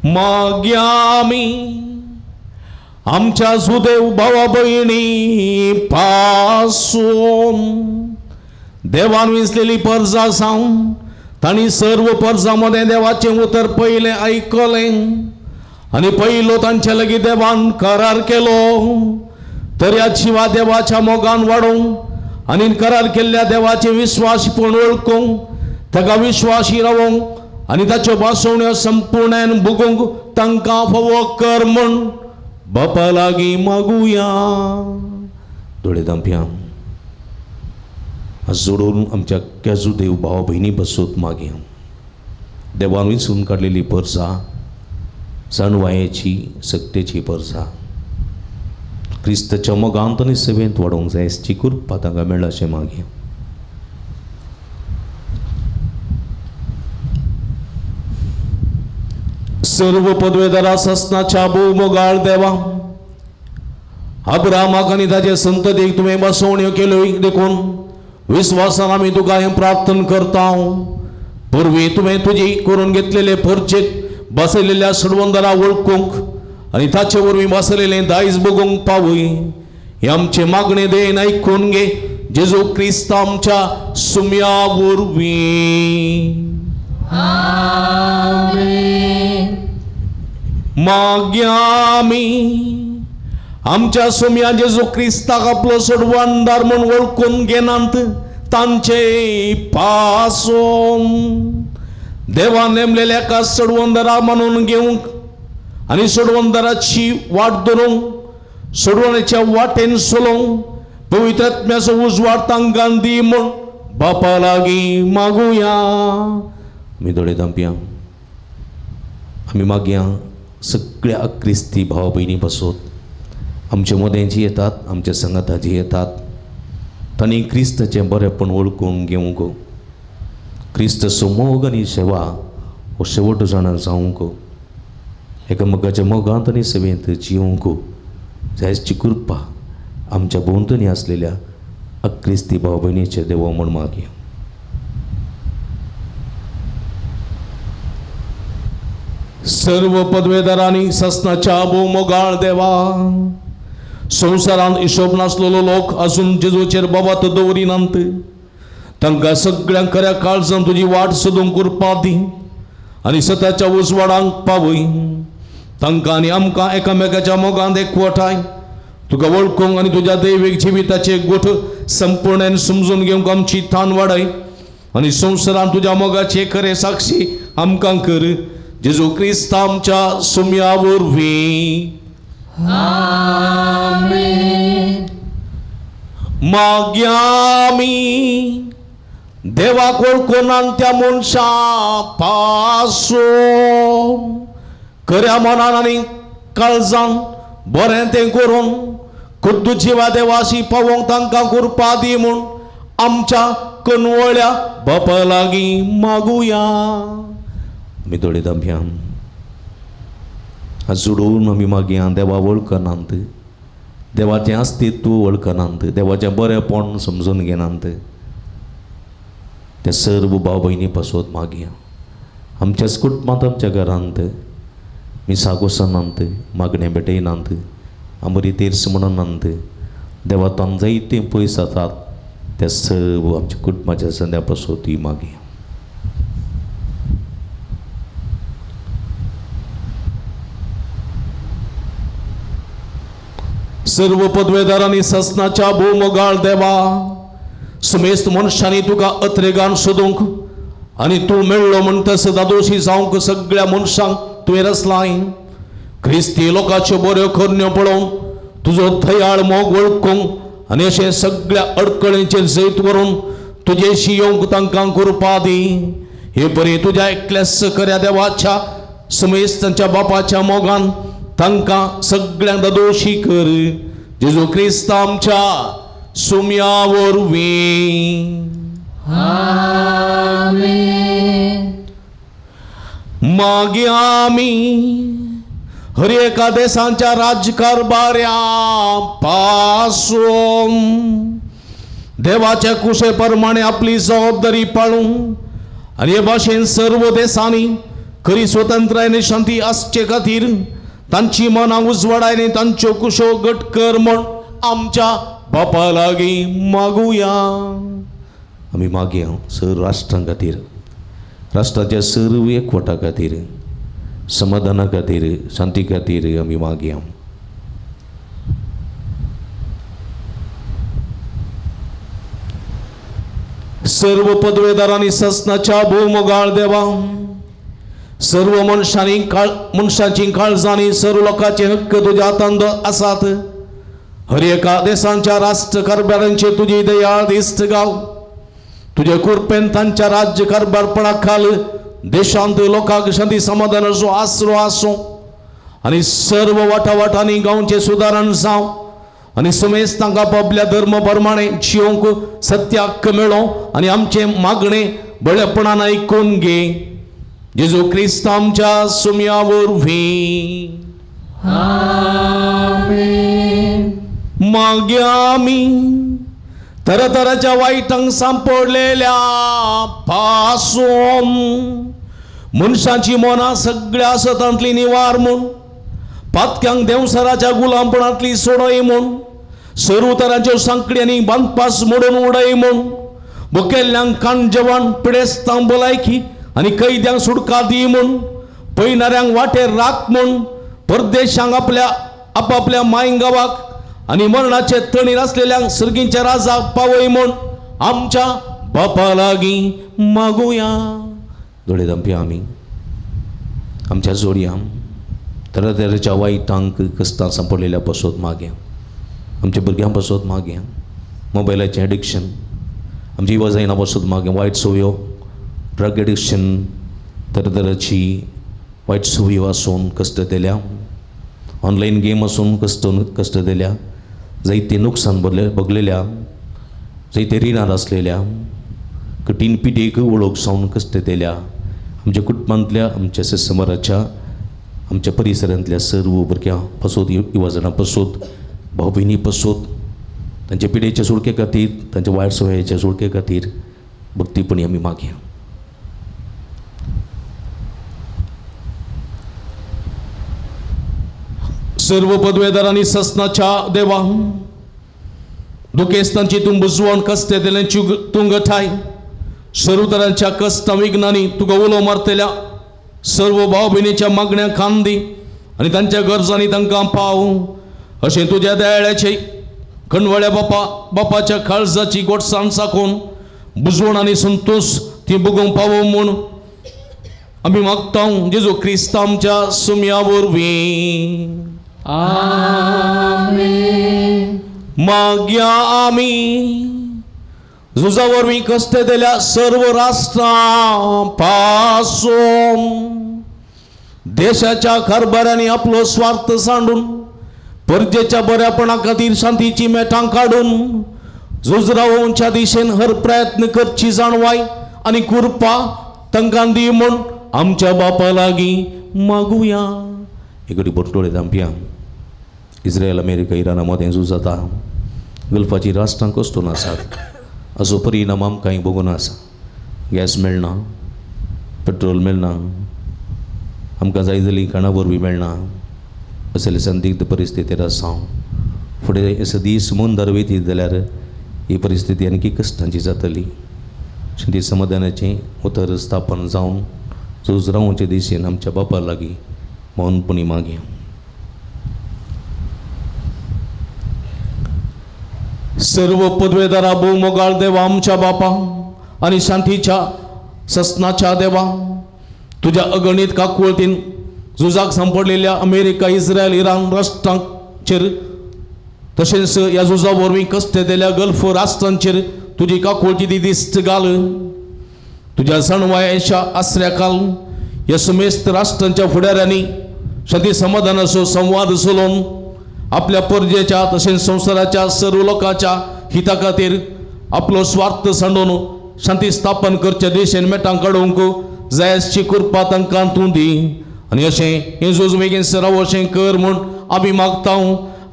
मागया आमी आमच्या सुदेव भावा भयणी पासून देवान विंचलेली परजा जावन तांणी सर्व परजा मदें देवाचें उतर पयलें आयकलें आनी पयलो तांचे लागीं देवान करार केलो. तर ह्या जिवा देवाच्या मोगान वाडोवंक आनी करार केल्ल्या देवाचें विस्वासपण वळखूंक ताका विश्वासी रावोवंक आनी ताच्यो भासोवण्यो संपूर्णान भोगूंक तांकां फावो कर म्हूण बापा लागीं मागुया. दोळे धांपया जोडून आमच्या केजू देव भावा भयणी बसूत मागया. देवान विंचून काडलेली परजा जाणवायेची सक्तेची परजा क्रिस्ताच्या मोगांत आनी सेवेंत वाडोवंक जाय ची कृपा तांकां मेळ्ळा अशें मागया. सर्व पदवेदारा ससनाच्या भोवमोगाळ देवा अब्रामाक आनी ताचे संततीक तुवें बसवण्यो केल्यो देखून विस्वासान आमी तुका हें प्रार्थना करता. पूर्वी तुवें तुजी करून घेतलेले परचेक बसयलेल्या सडवंदरा वळखूंक आनी ताचे वरवीं बसयलेलें दायज बगूंक पावय हें आमचें मागणें देन आयकून घे जेजू क्रिस्त आमच्या सुम्या वरवीं. मागया आमी आमच्या सोम्या जेजू क्रिस्ताक आपलो सोडवणदार म्हूण वळखून घेनात तांचे पासून देवान नेमलेल्या एका सोडवणदारा म्हणून घेवंक आनी सोडवणदाराची वाट धरूंक सोडवण्याच्या वाटेन सोलोवंक पवित्र आत्म्याचो उजवाड तांकां दी म्हूण बापा लागीं मागुया. आमी दोळे धांपया. आमी मागया सगळ्या क्रिस्ती भाव भयणी पासत आमचे मदें जी येतात आमच्या सांगाता जी येतात तांणी क्रिस्ताचें बरेंपण वळखून घेवंक क्रिस्ताचो मोग आनी सेवा हो शेवट जाणा जावंक एकामेकाच्या मोगांत आनी सेवेंत जिवंक जायची कृपा आमच्या भोंवतणी आसलेल्या अक्रिस्ती भाव भयणीचे देवा म्हूण मागया. सर्व पदवेदारांनी ससनाच्या भोवमोगाळ देवा संवसारांत हिशोब नासलेलो लोक अजून जेजूचेर बाबात दवरिनात तांकां सगळ्यांक खऱ्या काळजान तुजी वाट सोदूंक कृपा दी आनी सताच्या उजवाडांक पावय. तांकां आनी आमकां एकामेकाच्या मोगांत एकवटाय तुका वळखूंक आनी तुज्या दैवीक जिविताचे गोठ संपूर्ण समजून घेवंक आमची थान वाडय आनी संवसारांत तुज्या मोगाचे खरे साक्षी आमकां कर. जेजू क्रिस्त आमच्या सुम्या वरवीं. आमेन. मागया आमी देवाक वळखून आनी त्या मनशा पासून खऱ्या मनान आनी काळजान बरें तें करून खुद्द जिवा देवाशी पावोवंक तांकां कृपा दी म्हूण आमच्या कनवळ्या बापा लागीं मागुया. आमी दोळे दामया हात जोडून आमी मागया. देवा वळखनात, देवाचें अस्तित्व वळखनात, देवाचें बरेंपण समजून घेनात, त्या सर्व भाव भयणी पासत मागया. आमच्याच कुटुंबांत, आमच्या घरांत मिसाक वचनात, मागणें भेटयनात, आमरी तेर्स म्हणनात, देवा तान जायते पयस जातात, त्या सर्व आमच्या कुटुंबाच्या संद्या पासत ती मागया. सर्व पदवेदारांनी ससनाच्या भोवमोगाळ देवा, समेस्त मनशांनी तुका अत्रेगान सोदूंक आनी तूं मेळ्ळो म्हणटस दादोशी जावंक सगळ्या मनशांक तुवें रचलाय. क्रिस्ती लोकांच्यो बऱ्यो करण्यो पळोवन तुजो दयाळ मोग वळखूंक आनी अशें सगळ्या अडकळींचेर जैत व्हरून तुजेशी येवंक तांकां कृपा दी. हे बरी तुज्या एकल्याच खऱ्या देवाच्या समेस्तांच्या बापाच्या मोगान तांकां सगळ्यांक दादोशी कर. जेजू क्रिस्त आमच्या सुम्या वरवीं. आमेन. मागीर आमी हर एका देशांच्या राजकारभाऱ्या पासून देवाच्या कुशे प्रमाणे आपली जबाबदारी पाळूं आनी हे भाशेन सर्व देशांनी खरी स्वतंत्राय आनी शांती आसचे खातीर तांची मनां उजवाडाय आनी तांच्यो कुशो घट कर म्हूण आमच्या बापा लागीं मागुया. आमी मागया सर राष्ट्रां खातीर, राष्ट्राच्या सर्व एकवटा खातीर, समाधाना खातीर, शांती खातीर आमी मागया. सर्व पदवेदारांनी ससनाच्या भोवमोगाळ देवा, सर्व मनशांनी काळ मनशांची काळजांनी सर्व लोकांचे हक्क तुज्या हातांत आसात. हर एका देशांच्या राष्ट्र कारभारांचे तुजी दयाळ दिस्त गाव. तुजे कृपेन तांच्या राज्य कारभारपणा खाल देशांत लोकांक शांती समाधानाचो आसरो आसूं आनी सर्व वाटावाटांनी गांवचें सुदारण जावं आनी समेस्तांक आपापल्या धर्म प्रमाणे जियोंक सत्य हक्क मेळो आनी आमचें मागणें बळेपणान आयकून घे. जेजू क्रिस्त आमच्या सुम्या वरवीं. आमेन. मागीर आमी तरातराच्या वायटांक सांपडलेल्या पासून मनशाची मनां सगळ्या सतांतली निवार म्हूण, पातक्यांक देंवसराच्या गुलामपणांतली सोडय म्हूण, सर्व तरांच्यो सांकडी आनी बांदपास मोडून उडय म्हूण, मुखेल्यांक कान जेवण, पिडेस्तांक भलायकी आनी कैद्यांक सुटका दी म्हूण, पयणाऱ्यांक वाटेर राख म्हूण, परदेशांक आपल्या आपापल्या माय गांवाक आनी मरणाचे तणीर आसलेल्यांक सर्गींच्या राजाक पावय म्हूण आमच्या बापा लागीं मागुया. दोळे धांपया आमी आमच्या जोडया तरातराच्या वायटांक कश्टां सांपडलेल्या पासत मागया. आमच्या भुरग्यां पासत मागया. मोबायलाचें एडिक्शन आमची युवा जायना पासत मागया. वायट संवयो, ड्रग एडिक्शन, तरातराची वायट संवयो आसून कश्ट दिल्या, ऑनलायन गेम आसून कश्ट कश्ट दिल्या, जायते नुकसान भरले भोगलेल्या, जायते रिणां आसलेल्या, कठीण पिडेक वळख जावन कश्ट दिल्या आमच्या कुटुंबांतल्या, आमच्या समाजाच्या, आमच्या परिसरांतल्या सर्व भुरग्यां पासत, युवा जाणां पासत, भाव भयणी पासत, तांच्या पिडेच्या सुटके खातीर, तांच्या वायट सवयेच्या सुटके खातीर भक्तीपणी आमी मागया. सर्व पदवेदारांनी ससनाच्या देवा, दुखेस्तांची तूं बुजवण, कश्ट दिल्यांची तूं गठाय, सर्व तरांच्या कश्टां विघ्नांनी तुका उलो मारतल्या सर्व भाव भयणीच्या मागण्या खांदी दी आनी तांच्या गरजांनी तांकां पाव. अशें तुज्या दयाळ्याचे खंडवळ्या बापा बापाच्या काळजाची गोडसाण साकून बुजवण आनी संतोश ती भोगूंक पावो म्हूण आमी मागता जेजू क्रिस्त आमच्या सुम्या वरवीं. आमेन. मागया आमी झुजा वरवीं कश्ट दिल्या सर्व राष्ट्रां पासून देशाच्या कारभारांनी आपलो स्वार्थ सांडून परजेच्या बऱ्यापणा खातीर शांतीची मेटां काडून झुजरावच्या दिशेन हर प्रयत्न करची जाणवाय आनी कृपा तांकां दी म्हूण आमच्या बापा लागीं मागुया. एकडे बरटोळे धांपया. इस्रायल अमेरिका इराणा मदें झूज जाता. गल्फाचीं राष्ट्रां कश्टून आसात. हाचो परिणाम आमकांय भोगून आसा. गॅस मेळना, पेट्रोल मेळना, आमकां जाय जाली खाणां वरवीं मेळना. असले संदिग्ध परिस्थितीर आसा हांव. फुडें असो दीस मुंदार वयतीत जाल्यार ही परिस्थिती आनीक कश्टांची जातली. शांती समाधानाचें उतर स्थापन जावन झूज रावचे दिशेन आमच्या बापा लागीं मौनपणी मागया. सर्व पदवेदारा भोवमोगाळ देवा आमच्या बापा आनी शांतीच्या ससनाच्या देवा, तुज्या अगणीत काकुळतीन झुजाक सांपडलेल्या अमेरिका इस्रायल इराण राष्ट्रांचेर तशेंच ह्या झुजा वरवीं कश्ट दिल्या गल्फ राष्ट्रांचेर तुजी काकुळती ती दिश्ट घाल. तुज्या जाणवायेच्या आसऱ्या खाल ह्या समेस्त राष्ट्रांच्या फुडाऱ्यांनी शांती समाधानाचो संवाद चलोवन आपल्या परजेच्या तशेंच संवसाराच्या सर्व लोकांच्या हिता खातीर आपलो स्वार्थ सांडून शांती स्थापन करच्या देशेन मेटां काडूंक जायची कृपा तांकां तूं दी आनी अशें हें झूज बेगीन सराव अशें कर म्हूण आमी मागता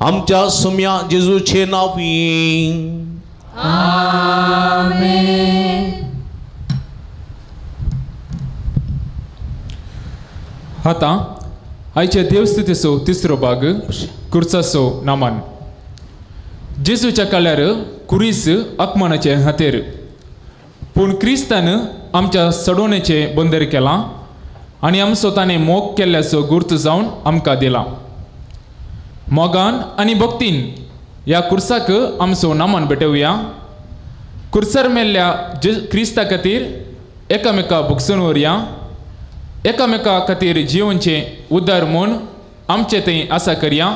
आमच्या सुम्या जेजूचे नांवी. आमेन. आतां आयच्या देवस्तुतीचो तिसरो भाग कुर्साचो नामान. जेजूच्या काळार कुरीस अपमानाचे हातेर, पूण क्रिस्तान आमच्या सडवणेचें बंदर केलां आनी आमचो ताणें मोग केल्ल्याचो गुर्त जावन आमकां दिला. मोगान आनी भक्तीन ह्या कुर्साक आमचो नामान भेटोवया. कुर्सार मेल्ल्या जे क्रिस्ता खातीर एकामेका भोगसून व्हरया. एकामेका खातीर जिवनचें उद्धार म्हूण आमचे थंय आसा करया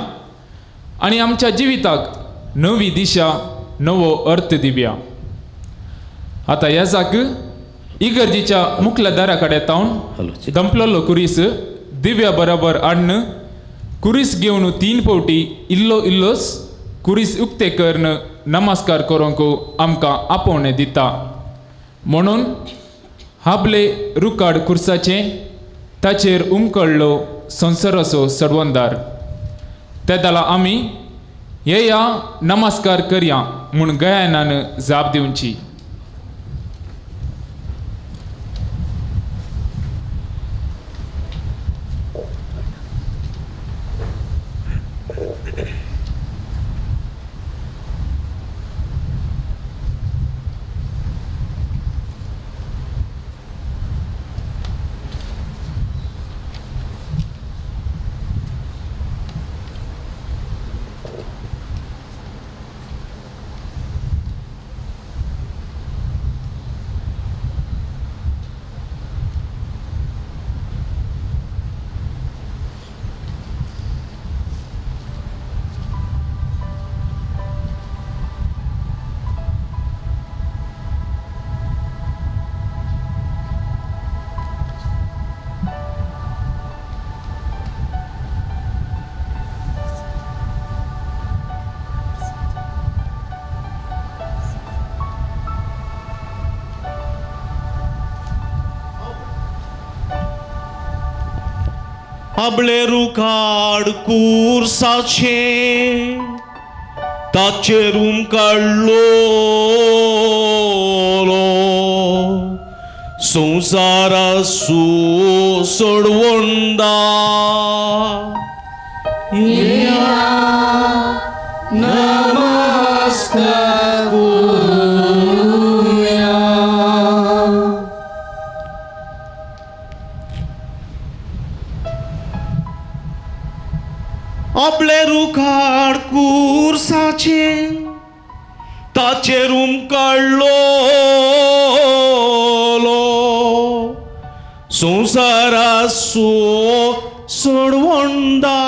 आनी आमच्या जिविताक नवी दिशा नवो अर्थ दिवया. आतां ह्या इगर्जीच्या मुखल्या दारा कडेन तावन दंपलेलो कुरीस दिव्या बराबर हाडून कुरीस घेवन 3 फावटी इल्लो इल्लोच कुरीस उक्ते करून नमस्कार करूंक आमकां आपोवणें दिता. म्हणून हाबले रुकाड कुर्साचें ताचेर उमकळ्ळो संवसाराचो सडवंदार. तेदला आमी येया नमस्कार करया म्हूण गायनान जाप दिवची. आबळे रुखाड कुर्साचे ताचेर उमकाडलो संवसारासू सोडवंदा. नमस्कार. आपले रुखाड कुर्साचे ताचेर उमकाडलो संवसाराचो सोडवंदा.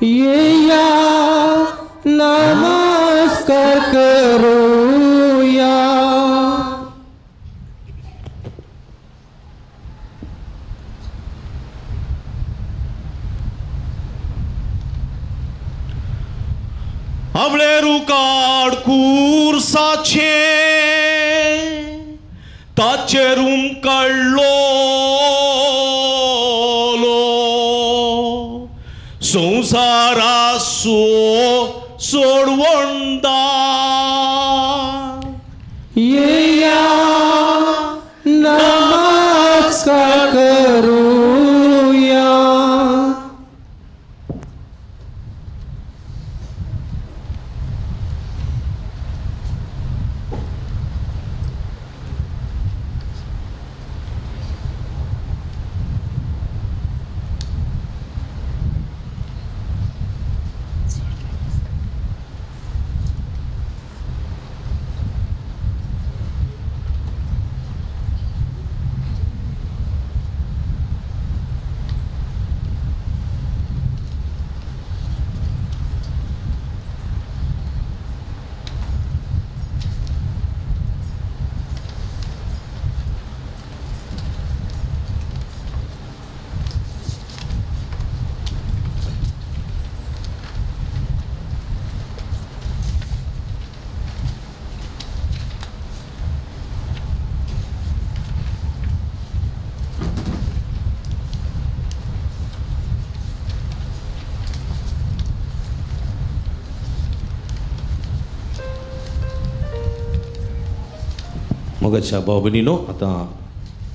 येया नमस्कार करूया. आपले रुकाड कुर्साचे ताचेर काडलो संवसाराचो सोडवंदा. येया नमस्कार करूया. मोगाच्या भाव भयणीनो, आतां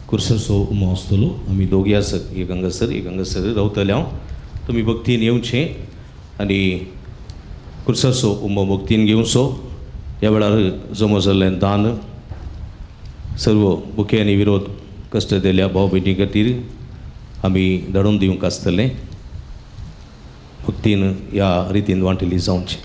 कुर्सो उमो आसतलो. आमी दोगी आसत, एक हांगासर एक हांगासर रावतले. हांव तुमी भक्तीन येवचें आनी कुर्साचो उमो भक्तीन घेवचो. ह्या वेळार जमो जाल्लें दान सर्व बुके आनी विरोध कश्ट दिल्या भाव भयणी खातीर आमी धाडून दिवंक आसतलें. भक्तीन ह्या रितीन वांटिल्ली जावची.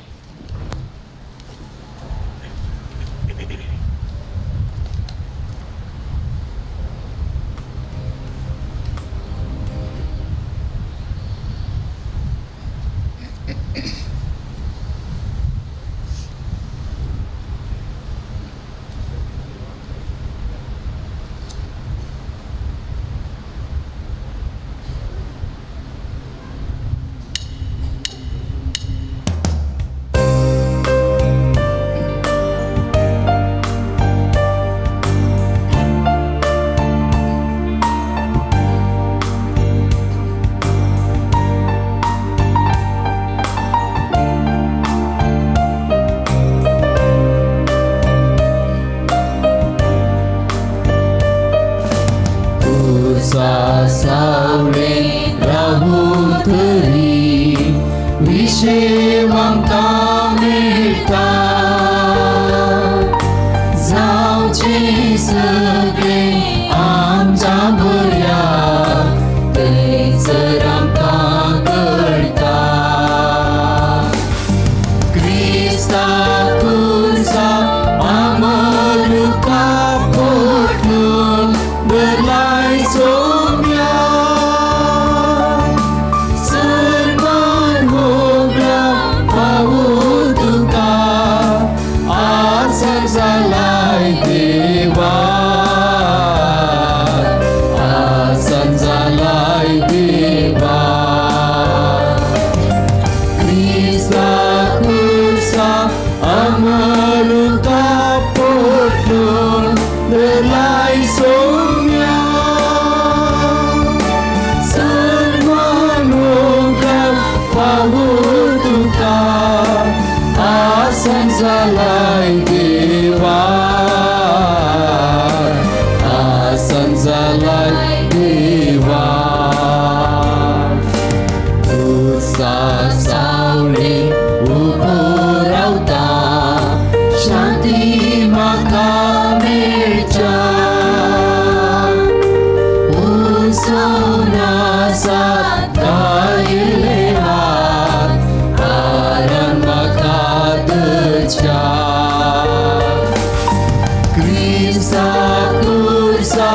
Krista kursa.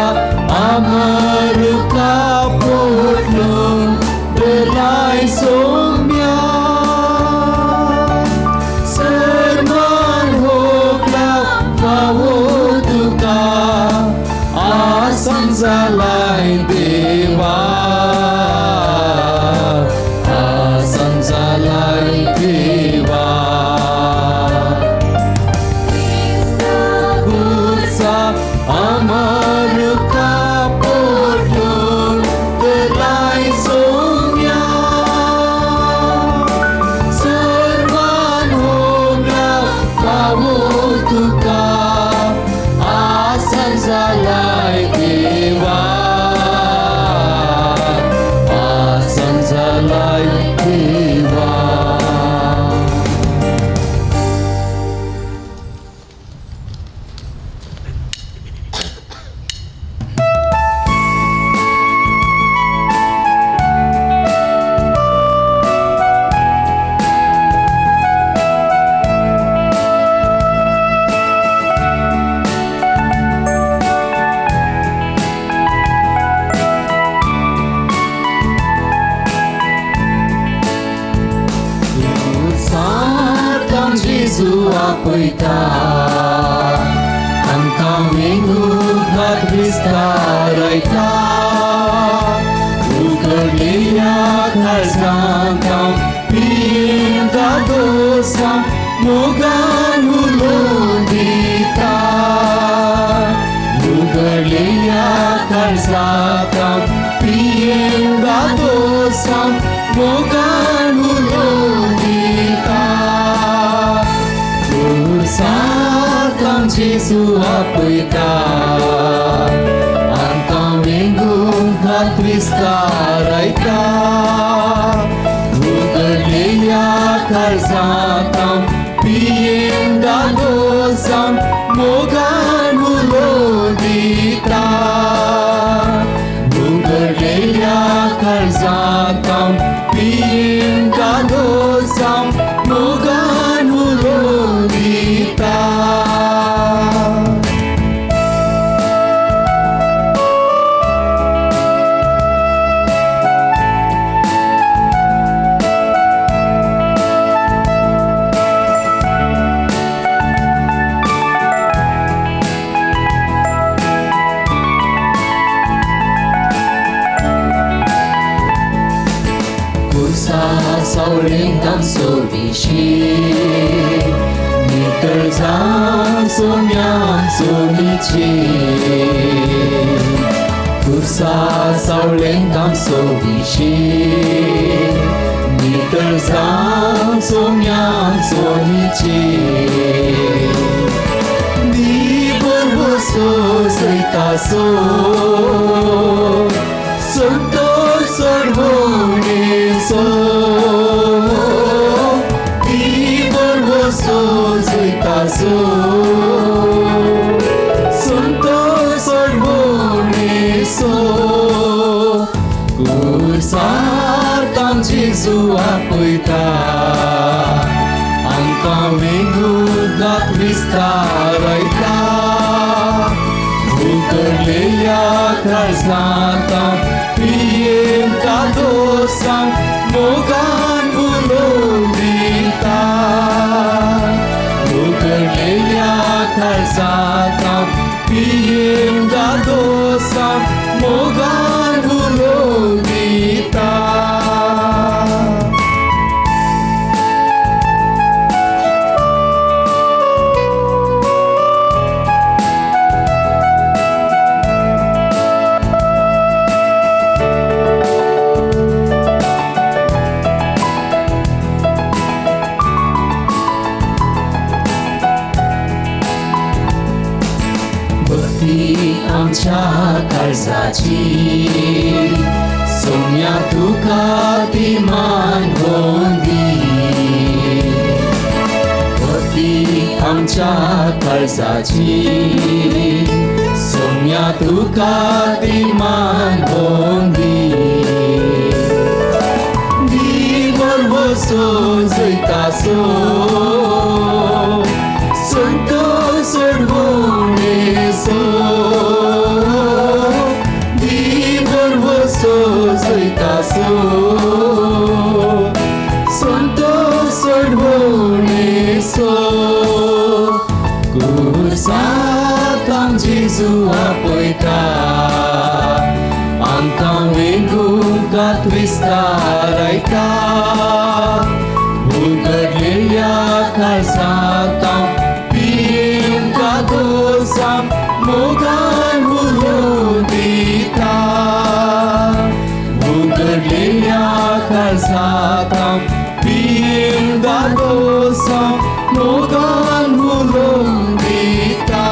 आपयता आमकां वेंगूंक विस्तारयता उगडलेल्या काळजांत पियेन दादोसां मोगान उलोवन दिता उगडलेल्या काळजांत पियेन दादोसां मोगान उलोवन दिता पुरसांत जेजू आपयता आमकां वेंगूंक हात विस्तारयता उगडलेल्या काळजांत पियेन दादोसां मोगान उलोवन दिता उगडलेल्या काळजांत पियेन दादोसां मोगान उलोवन दिता. सावळेंत आमचो विशेक नितळ जावन सोम्याचो निचे पुरसा सावळेंत आमचो विशेक नितळ जावन सोम्याचो निचे दिवसो सैतासो संतोष सोडवणेचो दिवसो सैतासो संतोष सोडवणेचो कुर्सांत जेजू आपयता आमकां वेंगूंक विस्तारयता उगडलेल्या काळजांत पियेन दादोसां मोगान उलोवन दिता उगडलेल्या काळजांत पियेन दादोसां मोगान उलोवन दिता. आमच्या काळजाची सोम्या तुका ती मानवंदी भक्ती आमच्या काळजाची सोम्या तुका ती मानवंदी दिवसो जैतासो संतोष सोडवणेचो दिवसो जैतासो संतोष सोडवणेचो कुर्सांत जेजू आपयता आमकां वेंगूंक विस्तारयता उगडलेल्या काळजांत पियेन दादोसां मोगान उलोवन दिता उगडलेल्या काळजांत पियेन दादोसां मोगान उलोवन दिता.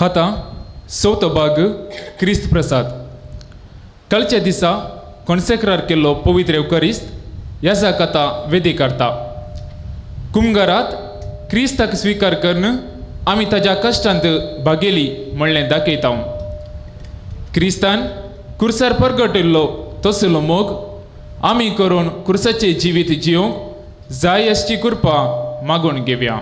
आतां चवथो भाग क्रिस्त प्रसाद. कालच्या दिसा कॉन्सेक्रार केल्लो पवित्र एवकरिस्त याजाक आतां वेदी करता. कुमगारात क्रिस्ताक स्विकार करून आमी ताज्या कश्टांत भागेली म्हणलें दाखयता. क्रिस्तान कुर्सार परगटिल्लो तसलो मोग आमी करून कुर्साचें जिवीत जिवंक जाय आसची कृपा मागून घेवया.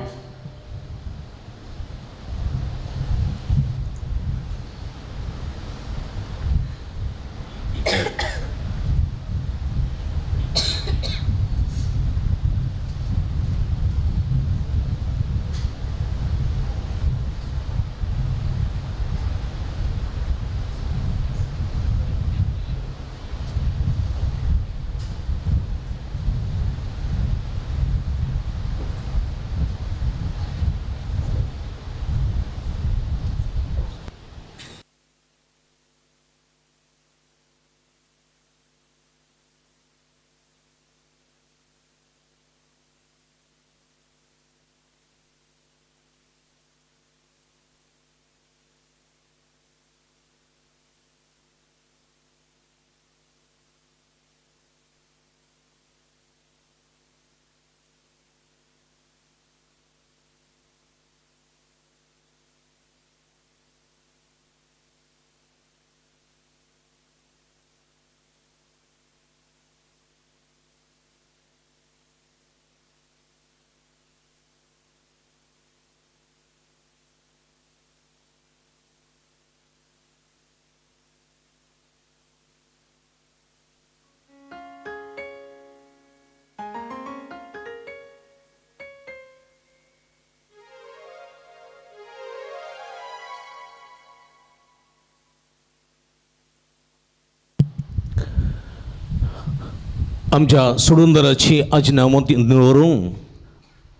आमच्या सोडुंदराची आज्ञा मोती दवरून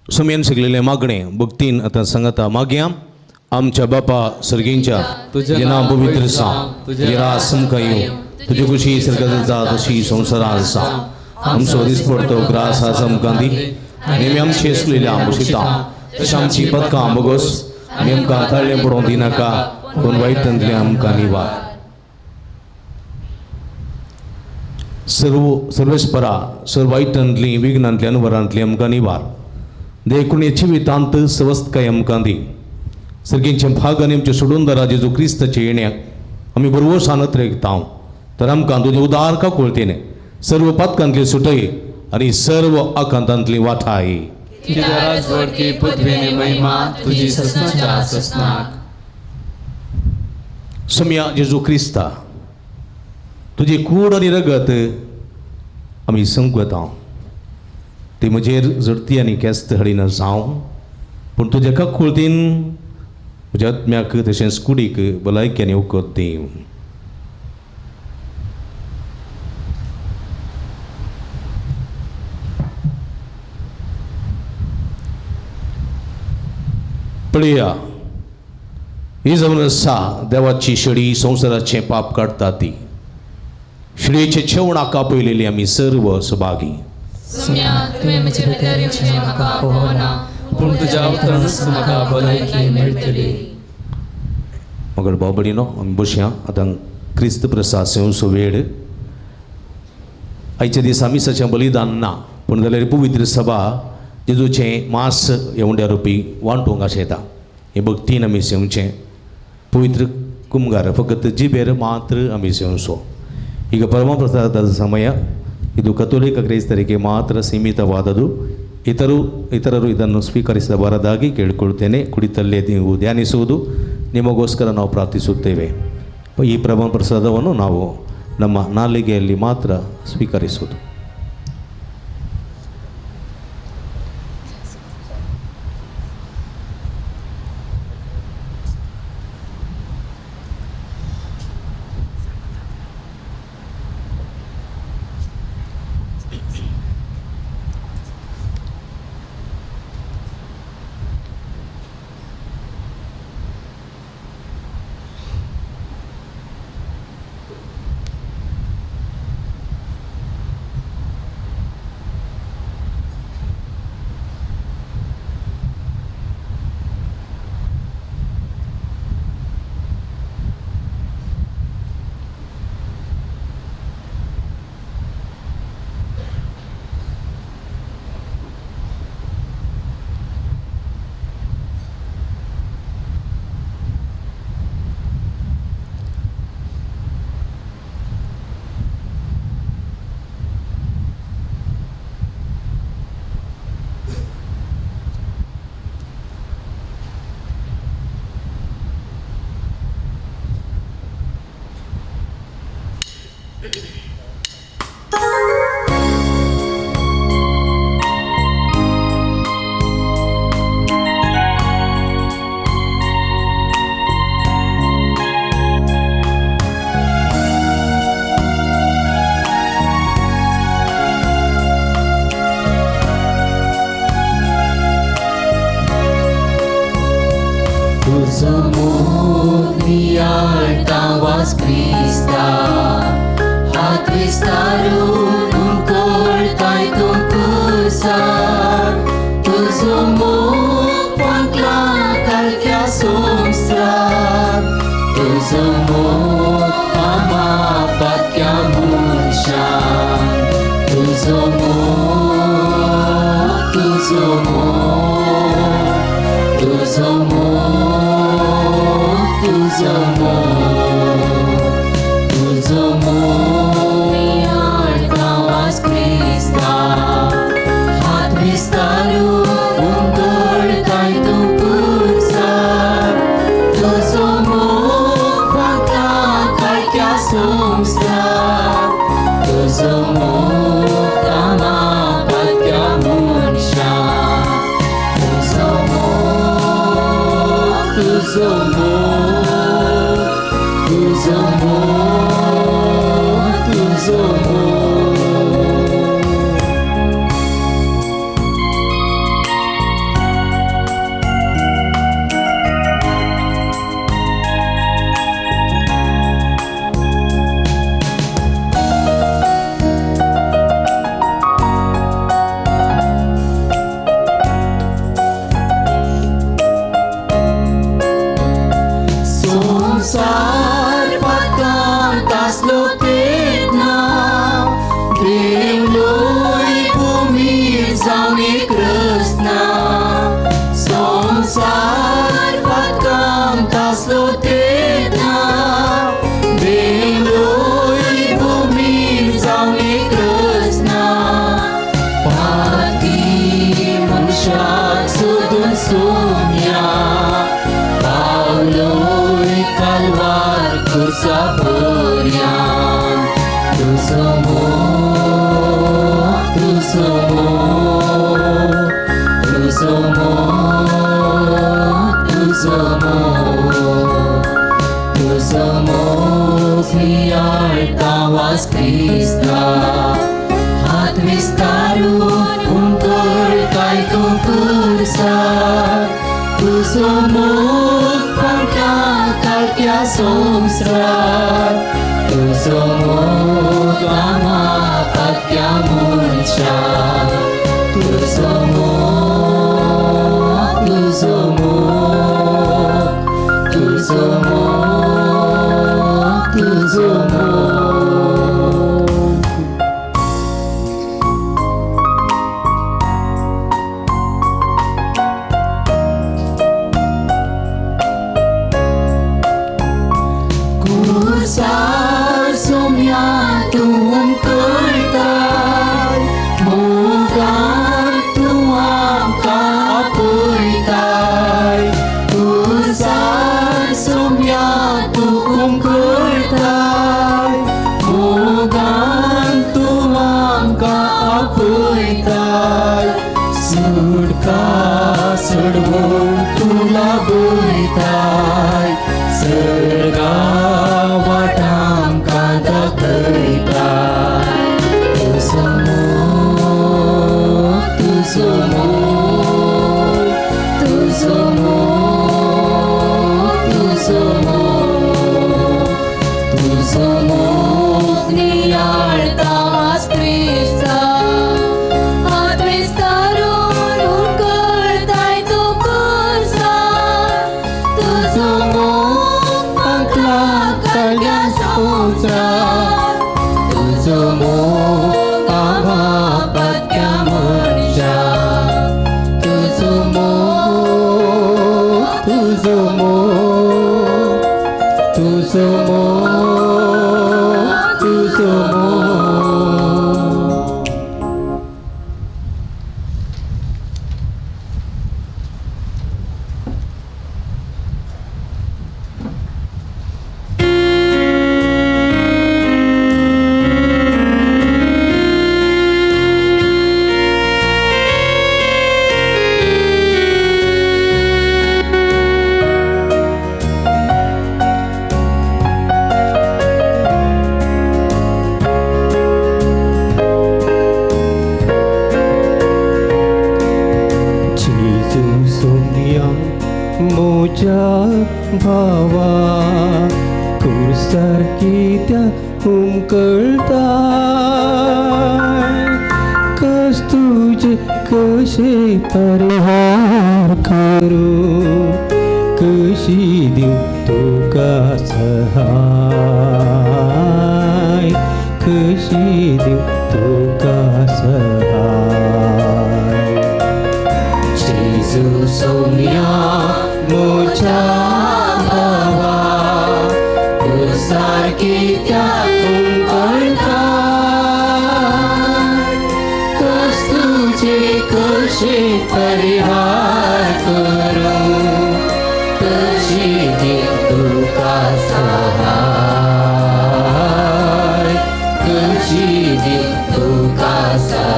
सुमयन शिकलेलें मागणें भक्तीन आतां सांगता मागया. आमच्या बापा सर्गींच्या तुजें नांव पवित्र सा, तुजें राज समकां येवं, तुजी खुशी सर्गांत जाता तशी संवसारांत आसा. आमचो दिसपडतो ग्रास आज आमकां दी आनी आमी आमचे आसलेल्या मुशिता तशें आमची पदकां बोगस आनी आमकां ताळ्ळें पडोवंक दिनाका, पूण वायटांतलें आमकां निवार. सर्व सर्वेस्परा सर्व वायटांतली विघ्नांतली अनवरांतली आमकां निवार. देखून हे जिवितांत सवस्तकाय आमकां दी. सर्गींचे भाग आनी आमचे सोडूनदारा जेजू क्रिस्ताचे येण्याक आमी बरवसान अत्रेकता तर आमकां तुजें उदार काकुळतेने सर्व पातकांतली सुटय आनी सर्व आकांतांतली वाठाय. सम्या जेजू क्रिस्ता तुजी कूड आनी रगत आमी संकता ती म्हजेर जडती आनी केस्त हाडिना जावं, पूण तुज्या काकुळतीन म्हज्या आत्म्याक तशेंच कुडीक भलायकी आनी वखद दी. पळया ही जावन आसा देवाची शेळी संवसाराचें पाप काडटा ती. शेळयेचे छेवणाक आपयलेली आमी सर्व सभागी. पूण तुज्या उतरानूच म्हाका भलायकी मेळटली. मगर भाव भयणीनो आमी बसया आतां क्रिस्त प्रसाद सेवचो वेळ. आयच्या दिसा मिसाचें बलिदान ना, पूण जाल्यार पवित्र सभा जेजूचें मास येवंड्या रुपी वांटूंक आशेता. हे भक्तीन आमी सेवचें. पवित्र कुमगार फकत जिबेर मात्र आमी सेवचो. ಈಗ ಪರಮಪ್ರಸಾದದ ಸಮಯ ಇದು ಕಥೋಲಿಕ ಕ್ರೈಸ್ತರಿಗೆ ಮಾತ್ರ ಸೀಮಿತವಾದದ್ದು. ಇತರರು ಇದನ್ನು ಸ್ವೀಕರಿಸಬಾರದಾಗಿ ಕೇಳಿಕೊಳ್ಳುತ್ತೇನೆ. ಕುಡಿತಲ್ಲೇ ನೀವು ಧ್ಯಾನಿಸುವುದು ನಿಮಗೋಸ್ಕರ ನಾವು ಪ್ರಾರ್ಥಿಸುತ್ತೇವೆ. ಈ ಪರಮಪ್ರಸಾದವನ್ನು ನಾವು ನಮ್ಮ ನಾಲಿಗೆಯಲ್ಲಿ ಮಾತ್ರ ಸ್ವೀಕರಿಸುವುದು. तुजो मोग नियाळटा वास क्रिस्ता, हात विस्तारून उमकळताय तूं कुर्सार. तुजो मोग फांकला कालक्या संवसार, तुजो मोग आमा पातक्या मनशान. तुजो मोग, तुजो मोग, तुजो मोग, तुजो मोग, तुजो मोग नियाळटा वास क्रिस्ता, हात विस्तारून उमकळताय तूं कुर्सार. तुजो मोग फांकला काळख्या संवसार, तुजो मोग आमा पातक्या मनशान. तुजो मोग, तुजो मोग, तुजो मोग, तुजो मोग. संवसार पातकांत आसलो तेन्ना, देवलोय भुमीर जावन एक रचना. संवसार पातकांत आसलो तेन्ना, देवलोय भुमीर जावन एक रचना. पाती मनशाक सोदून सोम्या, पावलोय कालवार खुर्सा पर्यान. तुजो मोग, तुजो मोग, तुजो मोग, तुजो मोग, तुजो मोग नियाळटा वास क्रिस्ता, हात विस्तारून उमकळताय तूं कुर्सार. तुजो मोग फांकला काळख्या संवसार, तुजो मोग आमा पातक्या मनशान. तुजो मोग, तुजो मोग, तुजो मोग, तुजो मोग. कुर्सार सोम्या तूं उमकळताय, मोगान तूं आमकां आपयताय. कुर्सार सोम्या तूं उमकळताय, मोगान तूं आमकां आपयताय. सुटका सोडवून तुला बयताय, सर्गा वाट आमकां दाखयताय. तुजो मोग, तुजो मोग, तुजो मोग, तुजो मोग, तुजो मोग नियाळटा वास क्रिस्ता, हात विस्तारून उमकळताय तूं कुर्सार. तुजो सोम्या म्हज्या भावा कुर्सार कित्याक हुमकळटा कस तुजे कशे परिहार करूं कशी दिवं तुका सहाय कशी दिवं तुका सहाय जेजू सोम्या म्हज्या भावा कुर्सार कित्याक हुमकळटा कस तुजे कशे परिहार करूं कशी दिवं तुका सहाय कशी दिवं तुका सहाय.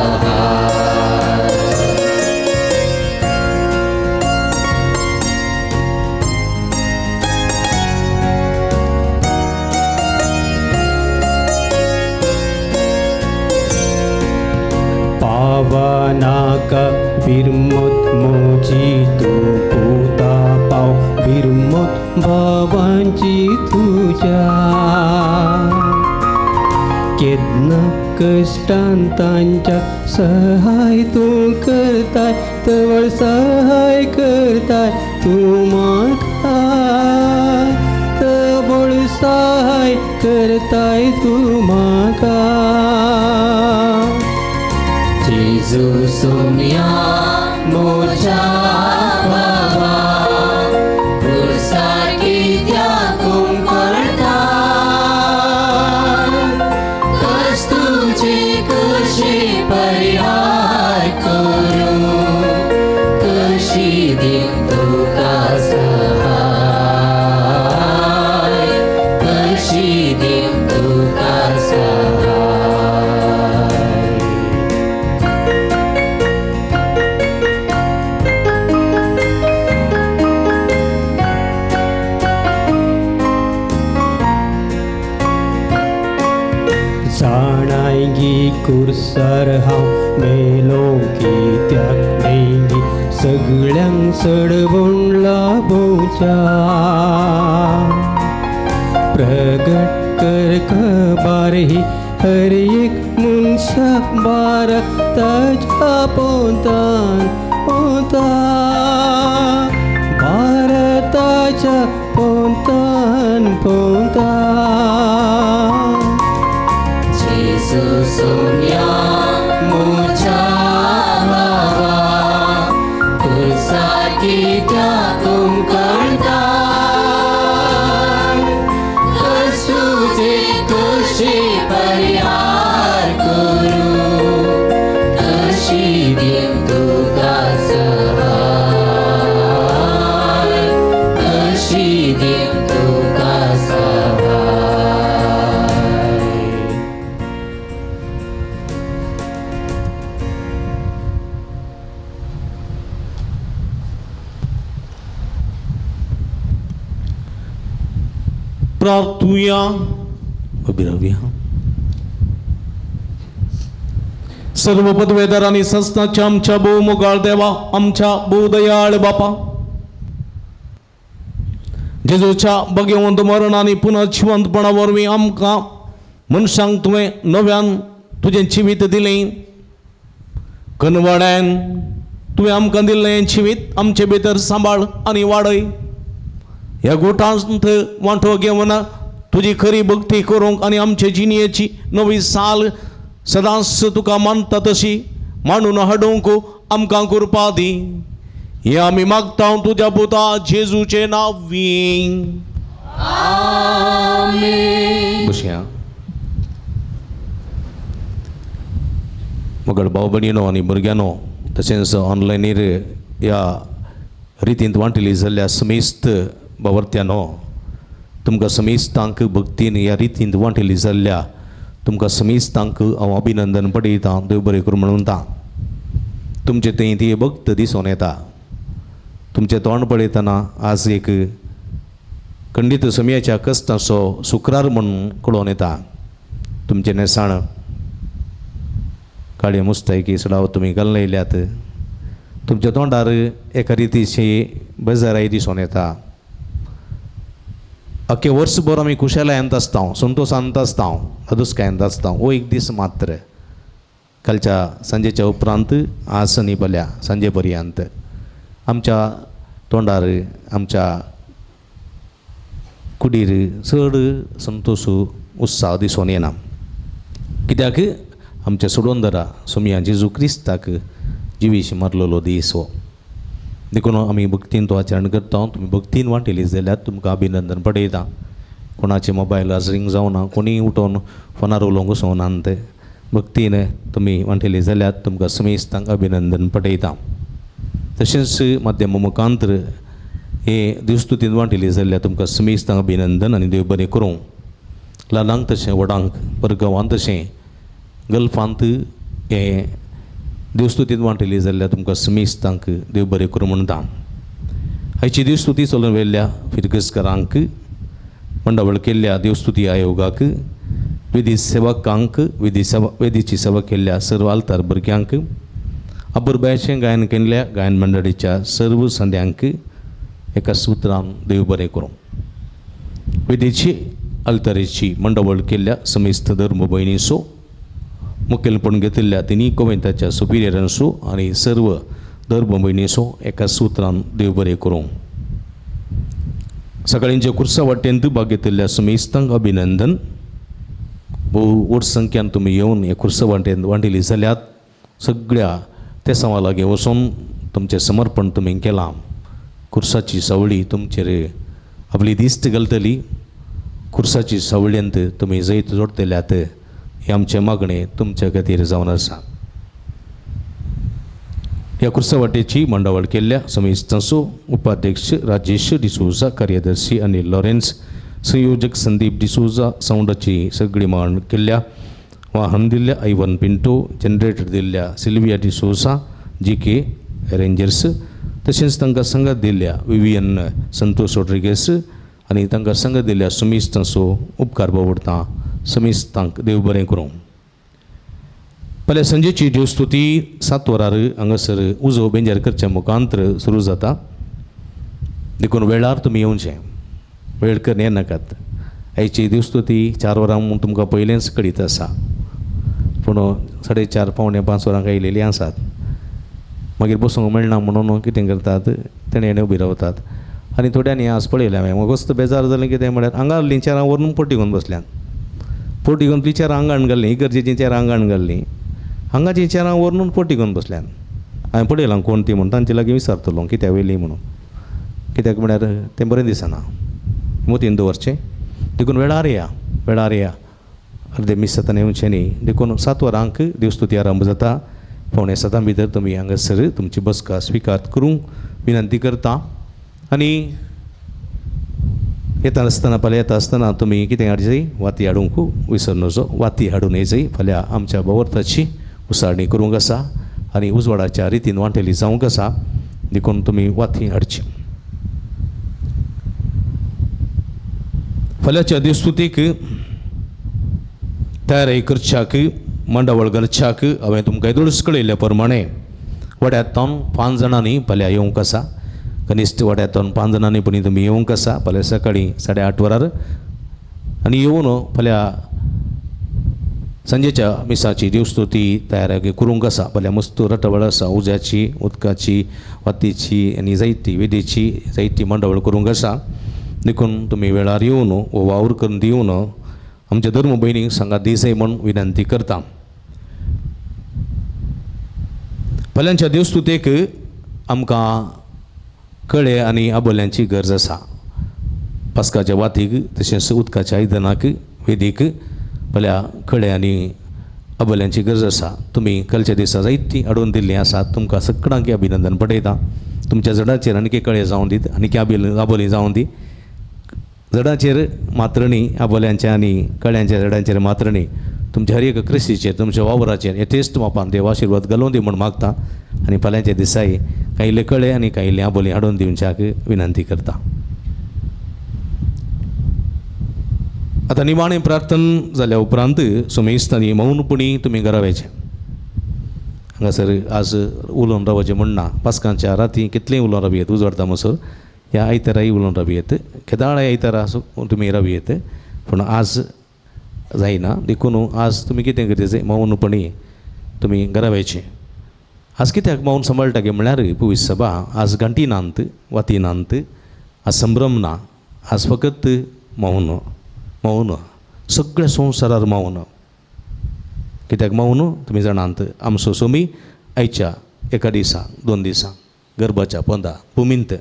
पावनाका बिरमत मोजी तूं पुता पाव बिरमत भावांची तुज्या केन्ना कश्टान तांच्या सहाय तूं करताय तवळ सहाय करताय तूं म्हाका तवळ सहाय करताय तूं म्हाका. जेजू सोम्या म्हज्या भावा कुर्सार कित्याक हुमकळटा कस तुजे कशे परिहार करूं कशी दिवं तुका सहाय कशी दिवं तुका सहाय. जाणायगी कुर्सार हांव मेलो कित्याक न्ही सगळ्यांक सडवण लाभोवच्या प्रगट कर खबर ही हर एक मनशाक भारताच्या पोंतान पोंता भारताच्या पोंतान पोंता. जेजू सोम्या म्हज्या भावा कुर्सार कित्याक हुमकळटा कस तुजे कशे परिहार करूं कशी दिवं तुका सहाय कशी दिवं तुका सहाय. प्रार्थुया उबी रावया. सर्व पदवेदार आनी संस्थांच्या आमच्या भोवमोगाळ देवा आमच्या भोवदयाळ बापा जेजूच्या भगवंत मरण आनी पुनर्जिवंतपणा वरवीं आमकां मनशांक तुवें नव्यान तुजें जिवीत दिलें. कनवाड्यान तुवें आमकां दिल्लें जिवीत आमचे भितर सांबाळ आनी वाडय. ह्या गोठांत वांटो घेवन तुजी खरी भक्ती करूंक आनी आमचे जिणयेची नवी साल सदांच तुका मानता तशी मांडून हाडूंक आमकां कृपा दी. हें आमी मागता तुज्या पुता जेजूचे नांवी. बसया. मगळ भाव भयणीनो आनी भुरग्यांनो तशेंच ऑनलायनीर ह्या रितींत वांटली जाल्ल्या समेस्त बावर्त्यानो तुमकां समेस्तांक भक्तीन ह्या रितींत वांटली जाल्ल्या तुमकां समेस्तांक हांव अभिनंदन पडयतां. देव बरें करूं म्हणून तुमचे थंय ती भक्त दिसून येता. तुमचें तोंड पळयतना आज एक खंडीत समयाच्या कश्टाचो सुक्रार म्हणून कळोन येता. तुमचें न्हेसाण काळी मुस्तायकी सडाव तुमी घालून येयल्यात. तुमच्या तोंडार एका रितीची बेजाराय दिसून येता. अख्खे वर्सभर आमी खुशालायांत आसता, संतोशांत आसता, अदुसकायांत आसता. हो एक दीस मात्र कालच्या सांजेच्या उपरांत आज न्ही पल्या सांजे पर्यंत आमच्या तोंडार आमच्या कुडीर चड संतोश उत्साह दिसून येना. कित्याक आमच्या सोडोंदरा सोमया जेजू क्रिस्ताक जिवीश मारलेलो दीस हो. देखून आमी भक्तीन तो आचरण करता. तुमी भक्तीन वांटेली जाल्यार तुमकां अभिनंदन पडयता. कोणाचे मोबायल आज रिंग जावना, कोणीय उठोवन फोनार उलोवंक वचोना. ते भक्तीन तुमी वांटेली जाल्यार तुमकां समेस्तांक अभिनंदन पडयता. तशेंच माध्यम मुखांतर हे देवस्तुतीन वांटेली जाल्यार तुमकां समेस्तांक अभिनंदन आनी देव बरें करूं. ल्हानांक तशें व्हडांक, परगांवांत तशें गल्फांत हे देवस्तुतीन वांटेली जाल्यार तुमकां समेस्तांक देव बरें करूं म्हणटा. आयची देवस्तुती चलून व्हेल्ल्या फिरगजकारांक, मंडवळ केल्ल्या देवस्तुती आयोगाक, विधी सेवकांक, विधी सेवा वेदीची सेवा केल्ल्या सर्व आल्तार भुरग्यांक, अपुरबायेचें गायन केल्ल्या गायन मंडळीच्या सर्व संद्यांक एका सुत्रान देव बरें करूं. वेदीची आल्तारेची मंडवळ केल्ल्या समेस्त धर्म भयणीचो, मुखेलपण घेतिल्ल्या तिनी कोवेंताच्या सुपिरियरांचो आनी सर्व धर्म भयणीचो एका सुत्रान देव बरें करूं. सकाळींच्या कुर्सा वाटेंत भाग घेतिल्ल्या समेस्तांक अभिनंदन. भोव व्हड संख्यान तुमी येवन हे कुर्सा वाटेंत वांटेली जाल्यात सगळ्या तेसांवा लागीं वचून तुमचें समर्पण तुमी केलां. कुर्साची सावळी तुमचेर आपली दिश्ट घालतली. कुर्साची सावळेंत तुमी जैत जोडटल्यात हें आमचें मागणें तुमच्या खातीर जावन आसा. ह्या कुर्सावाटेची मांडावळ केल्ल्या समेस्तांचो उपाध्यक्ष राजेश डिसोजा, कार्यदर्शी अनिल लॉरेन्स, संयोजक संदीप डिसोजा, सावंडाची सगळी मान केल्ल्या वाहन दिल्ल्या आयवन पिंटो, जनरेटर दिल्ल्या सिल्विया डिसोजा, जी के रेंजर्स, तशेंच तांकां संगत दिल्ल्या विवियन संतोष रॉड्रिगेस आनी तांकां संगत दिल्ल्या समेस्तांचो उपकार बावडटा. समेस्तांक देव बरें करूं. फाल्यां सांजेची देवस्तुती 7 वरार हांगासर उजो बेंजार करच्या मुखांतर सुरू जाता. देखून वेळार तुमी येवचें, वेळ करून येनाकात. आयची देवस्तुती 4 वरां म्हूण तुमकां पयलेंच कळीत आसा, पूण 4:30 4:45 वरांक आयलेलीं आसात. मागीर बसूंक मेळना म्हणून कितें करतात तेणें उबी रावतात. आनी थोड्यांनी आज पळयलें हांवें, म्हाका वस्त बेजार जालें कितें म्हळ्यार हांगा आहलीं चेरां व्हरून पोटी घेवन बसल्यान, पोटी घेवन ती चेरां आंगान घाल्लीं, इगर्जेचीं चेरां आंगान घाल्लीं, हांगाचीं चेरां व्हरून पोटी घेवन बसल्यान. हांवें पळयलां कोण ती म्हूण, तांचे लागीं विचारतलो कित्याक वयली म्हणून, कित्याक म्हळ्यार तें बरें दिसना, मोतीन दवरचें. देखून वेळार या, वेळार या, अर्दे मीस जातना येवचें न्ही. देखून 7 वरांक देवस्तुती आरंभ जाता. 6:45 भितर तुमी हांगासर तुमची बसका स्विकार करूंक विनंती करता. आनी येता आसतना फाल्यां येता आसतना तुमी कितें हाडचें, वाती हाडूंक विसर नजो, वाती हाडून येयजय. फाल्यां आमच्या भोवर्ताची उसारणी करूंक आसा आनी उजवाडाच्या रितीन वांटेली जावंक आसा, देखून तुमी वाती हाडची. फाल्यांच्या देवस्तुतीक तयारी करच्याक मांडावळ घालच्याक हांवें तुमकां येदोळच कळयल्ल्या प्रमाणे वाड्यांतल्यान 5 जाणांनी फाल्यां येवंक आसा. कनिश्ट वाड्यांतल्यान 5 जाणांनी पणी तुमी येवंक आसा फाल्यां सकाळीं 8:30 वरार. आनी येवन फाल्यां सांजेच्या मिसाची देवस्तुती तयार करूंक आसा. फाल्यां मस्त रटावळ आसा, उज्याची, उदकाची, वातीची आनी जायती वेदीची जायती मांडावळ करूंक आसा. देखून तुमी वेळार येवन हो वावर करून दिवन आमच्या धर्म भयणींक सांगात दिसय म्हूण विनंती करता. फाल्यांच्या देवस्तुतेक आमकां कळे आनी आबोल्यांची गरज आसा. पास्काच्या वातीक तशेंच उदकाच्या आयदनाक वेदीक फाल्यां कळे आनी आबोल्यांची गरज आसा. तुमी कालच्या दिसा जायतीं हाडून दिल्लीं आसात, तुमकां सगळ्यांक अभिनंदन पठयता. तुमच्या झाडाचेर आनीक कळे जावं दीत, आनीक आबोलीं जावं दी. झाडाचेर मात्रणी आबोल्यांच्या आनी कळ्यांच्या झाडांचेर मात्रणी तुमच्या हर एक कृशीचेर तुमच्या वावराचेर यथेश्ट मापान देव आशिर्वाद घालून दी म्हूण मागता. आनी फाल्यांच्या दिसाय कांय कळे आनी कांय आबोलीं हाडून दिवच्याक विनंती करता. आतां निमाणें प्रार्थना जाल्या उपरांत सोमेस्तांनी मौनपणी तुमी घरा वयचें हांगासर आज उलोवन रावचें म्हण ना. पास्कांच्या राती कितलेंय उलोवन रावयेत उजवाडता म्हणसर ह्या आयताराय उलोवन रावयेत, केदाळाय आयतारा तुमी रावयेत, पूण आज जायना. देखून आज तुमी कितें करचें, मौनपणी तुमी घरा वयचें. आज कित्याक मौन सांबाळटा गे म्हळ्यार पवित्र सभा आज घंटी नात, वाती नात, आज संभ्रम ना, आज फकत मौन मौन, सगळ्या संवसारार मौन. कित्याक मौन तुमी जाणात, आमचो सोमी आयच्या एका दिसा दोन दिसां गर्भाच्या पोंदा भुमींत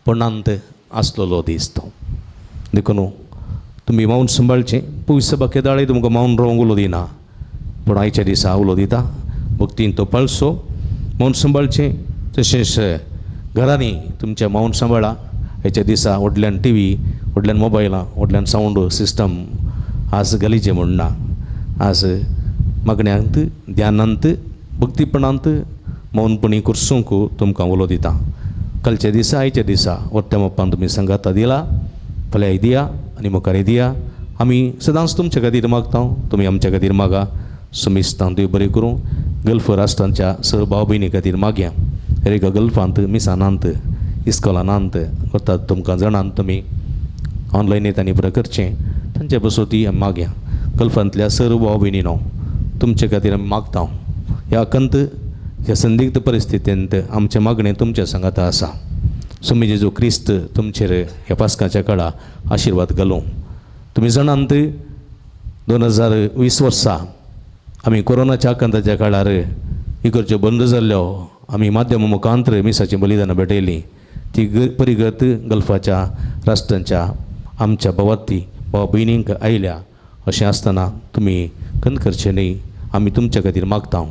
पणांत आसलेलो दीस तो. देखून तुमी मौन सांबाळचें. पवित्र सभा केदाळय तुमकां मौन रावंक उलो दिना, पूण आयच्या दिसा उलो दिता. भक्तीन तो पाळसो, मौन सांबाळचें. तशेंच घरांनी तुमचें मौन सांबाळा. आयच्या दिसा व्हडल्यान टी व्ही, व्हडल्यान मोबायलां, व्हडल्यान सावंड सिस्टम आज घालीचें म्हूण ना. आज मागण्यांत, ध्यानांत, भक्तीपणांत मौनपणी कुर्सूंक तुमकां उलो दिता. कालच्या दिसा आयच्या दिसा व्हडल्या बाप्पान तुमी सांगाता दिला, फाल्यांय दिया आनी मुखारय दिया. आमी सदांच तुमच्या खातीर मागता, तुमी आमच्या खातीर मागा. सुमिस्तान देव बरें करूं. गल्फ राष्ट्रांच्या सह भाव भयणी खातीर मागया. हर एका गल्फांत मिसानांत इस्कॉलानांत वतात तुमकां जाणांत तुमी ऑनलायन तांणी बरें करचें, तांचे बसोती आमी मागया. गल्फांतल्या सर्व भाव भयणीनो तुमचे खातीर आमी मागता. ह्या आकांत ह्या संदिग्ध परिस्थितींत आमचें मागणें तुमच्या सांगाता आसा. स्वामी जेजू क्रिस्त तुमचेर ह्या पास्काच्या काळा आशिर्वाद घालूं. तुमी जाणांत 2020 वर्सा आमी कोरोनाच्या आकांताच्या काळार इगर्ज्यो बंद जाल्ल्यो, आमी माध्यम मुखांतर मिसाचीं बलिदानां भेटयलीं. ती परिगत गल्फाच्या राष्ट्रांच्या आमच्या भावार्थी भाव भयणींक आयल्या. अशें आसतना तुमी खंत करचें न्ही. आमी तुमच्या खातीर मागता.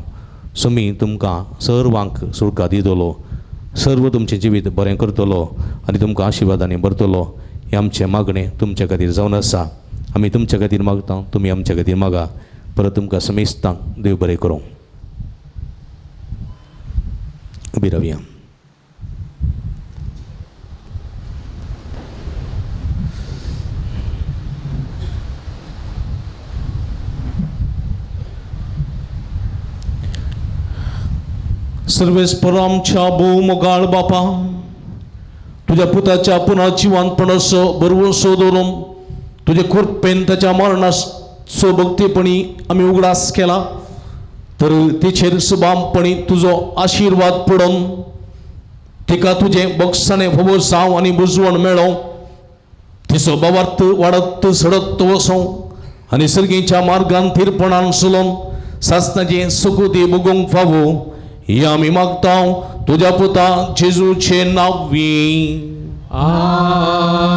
स्वामी तुमकां सर्वांक सुळका दितलो, सर्व तुमचें जिवीत बरें करतलो आनी तुमकां आशिर्वादांनी भरतलो. हें आमचें मागणें तुमच्या खातीर जावन आसा. आमी तुमच्या खातीर मागता, तुमी आमच्या खातीर मागा. परत तुमकां समेस्तांक देव बरें करूं. उबी रावया. सर्वेस्पर आमच्या भोव मोगाळ बापा, तुज्या पुताच्या पुनः जिवानपणाचो बरवसो दवरून तुजे कृपेन ताच्या मरणाचो भक्तीपणी आमी उगडास केला, तर तिचेर सुबामपणी तुजो आशिर्वाद पडून तिका तुजें बक्षाणें फावो जावं आनी बुजवण मेळों. तिचो भावार्थ वाडत सडत वसों आनी सर्गीच्या मार्गान थिरपणान चलोवन सासणाचें सुकुती भोगूंक फावो, ही आमी मागता तुज्या पुता जेजूचे नांवी.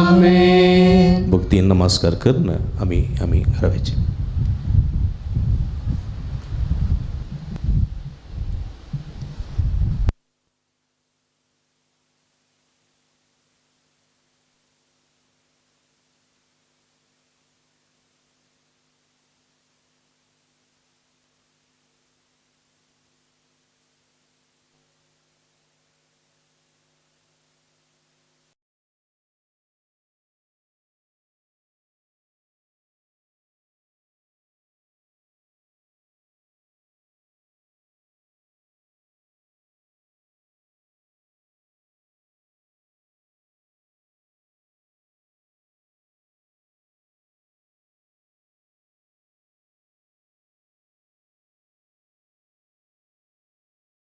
आमेन. भक्तीन नमस्कार करून आमी आमी घरा वयचें.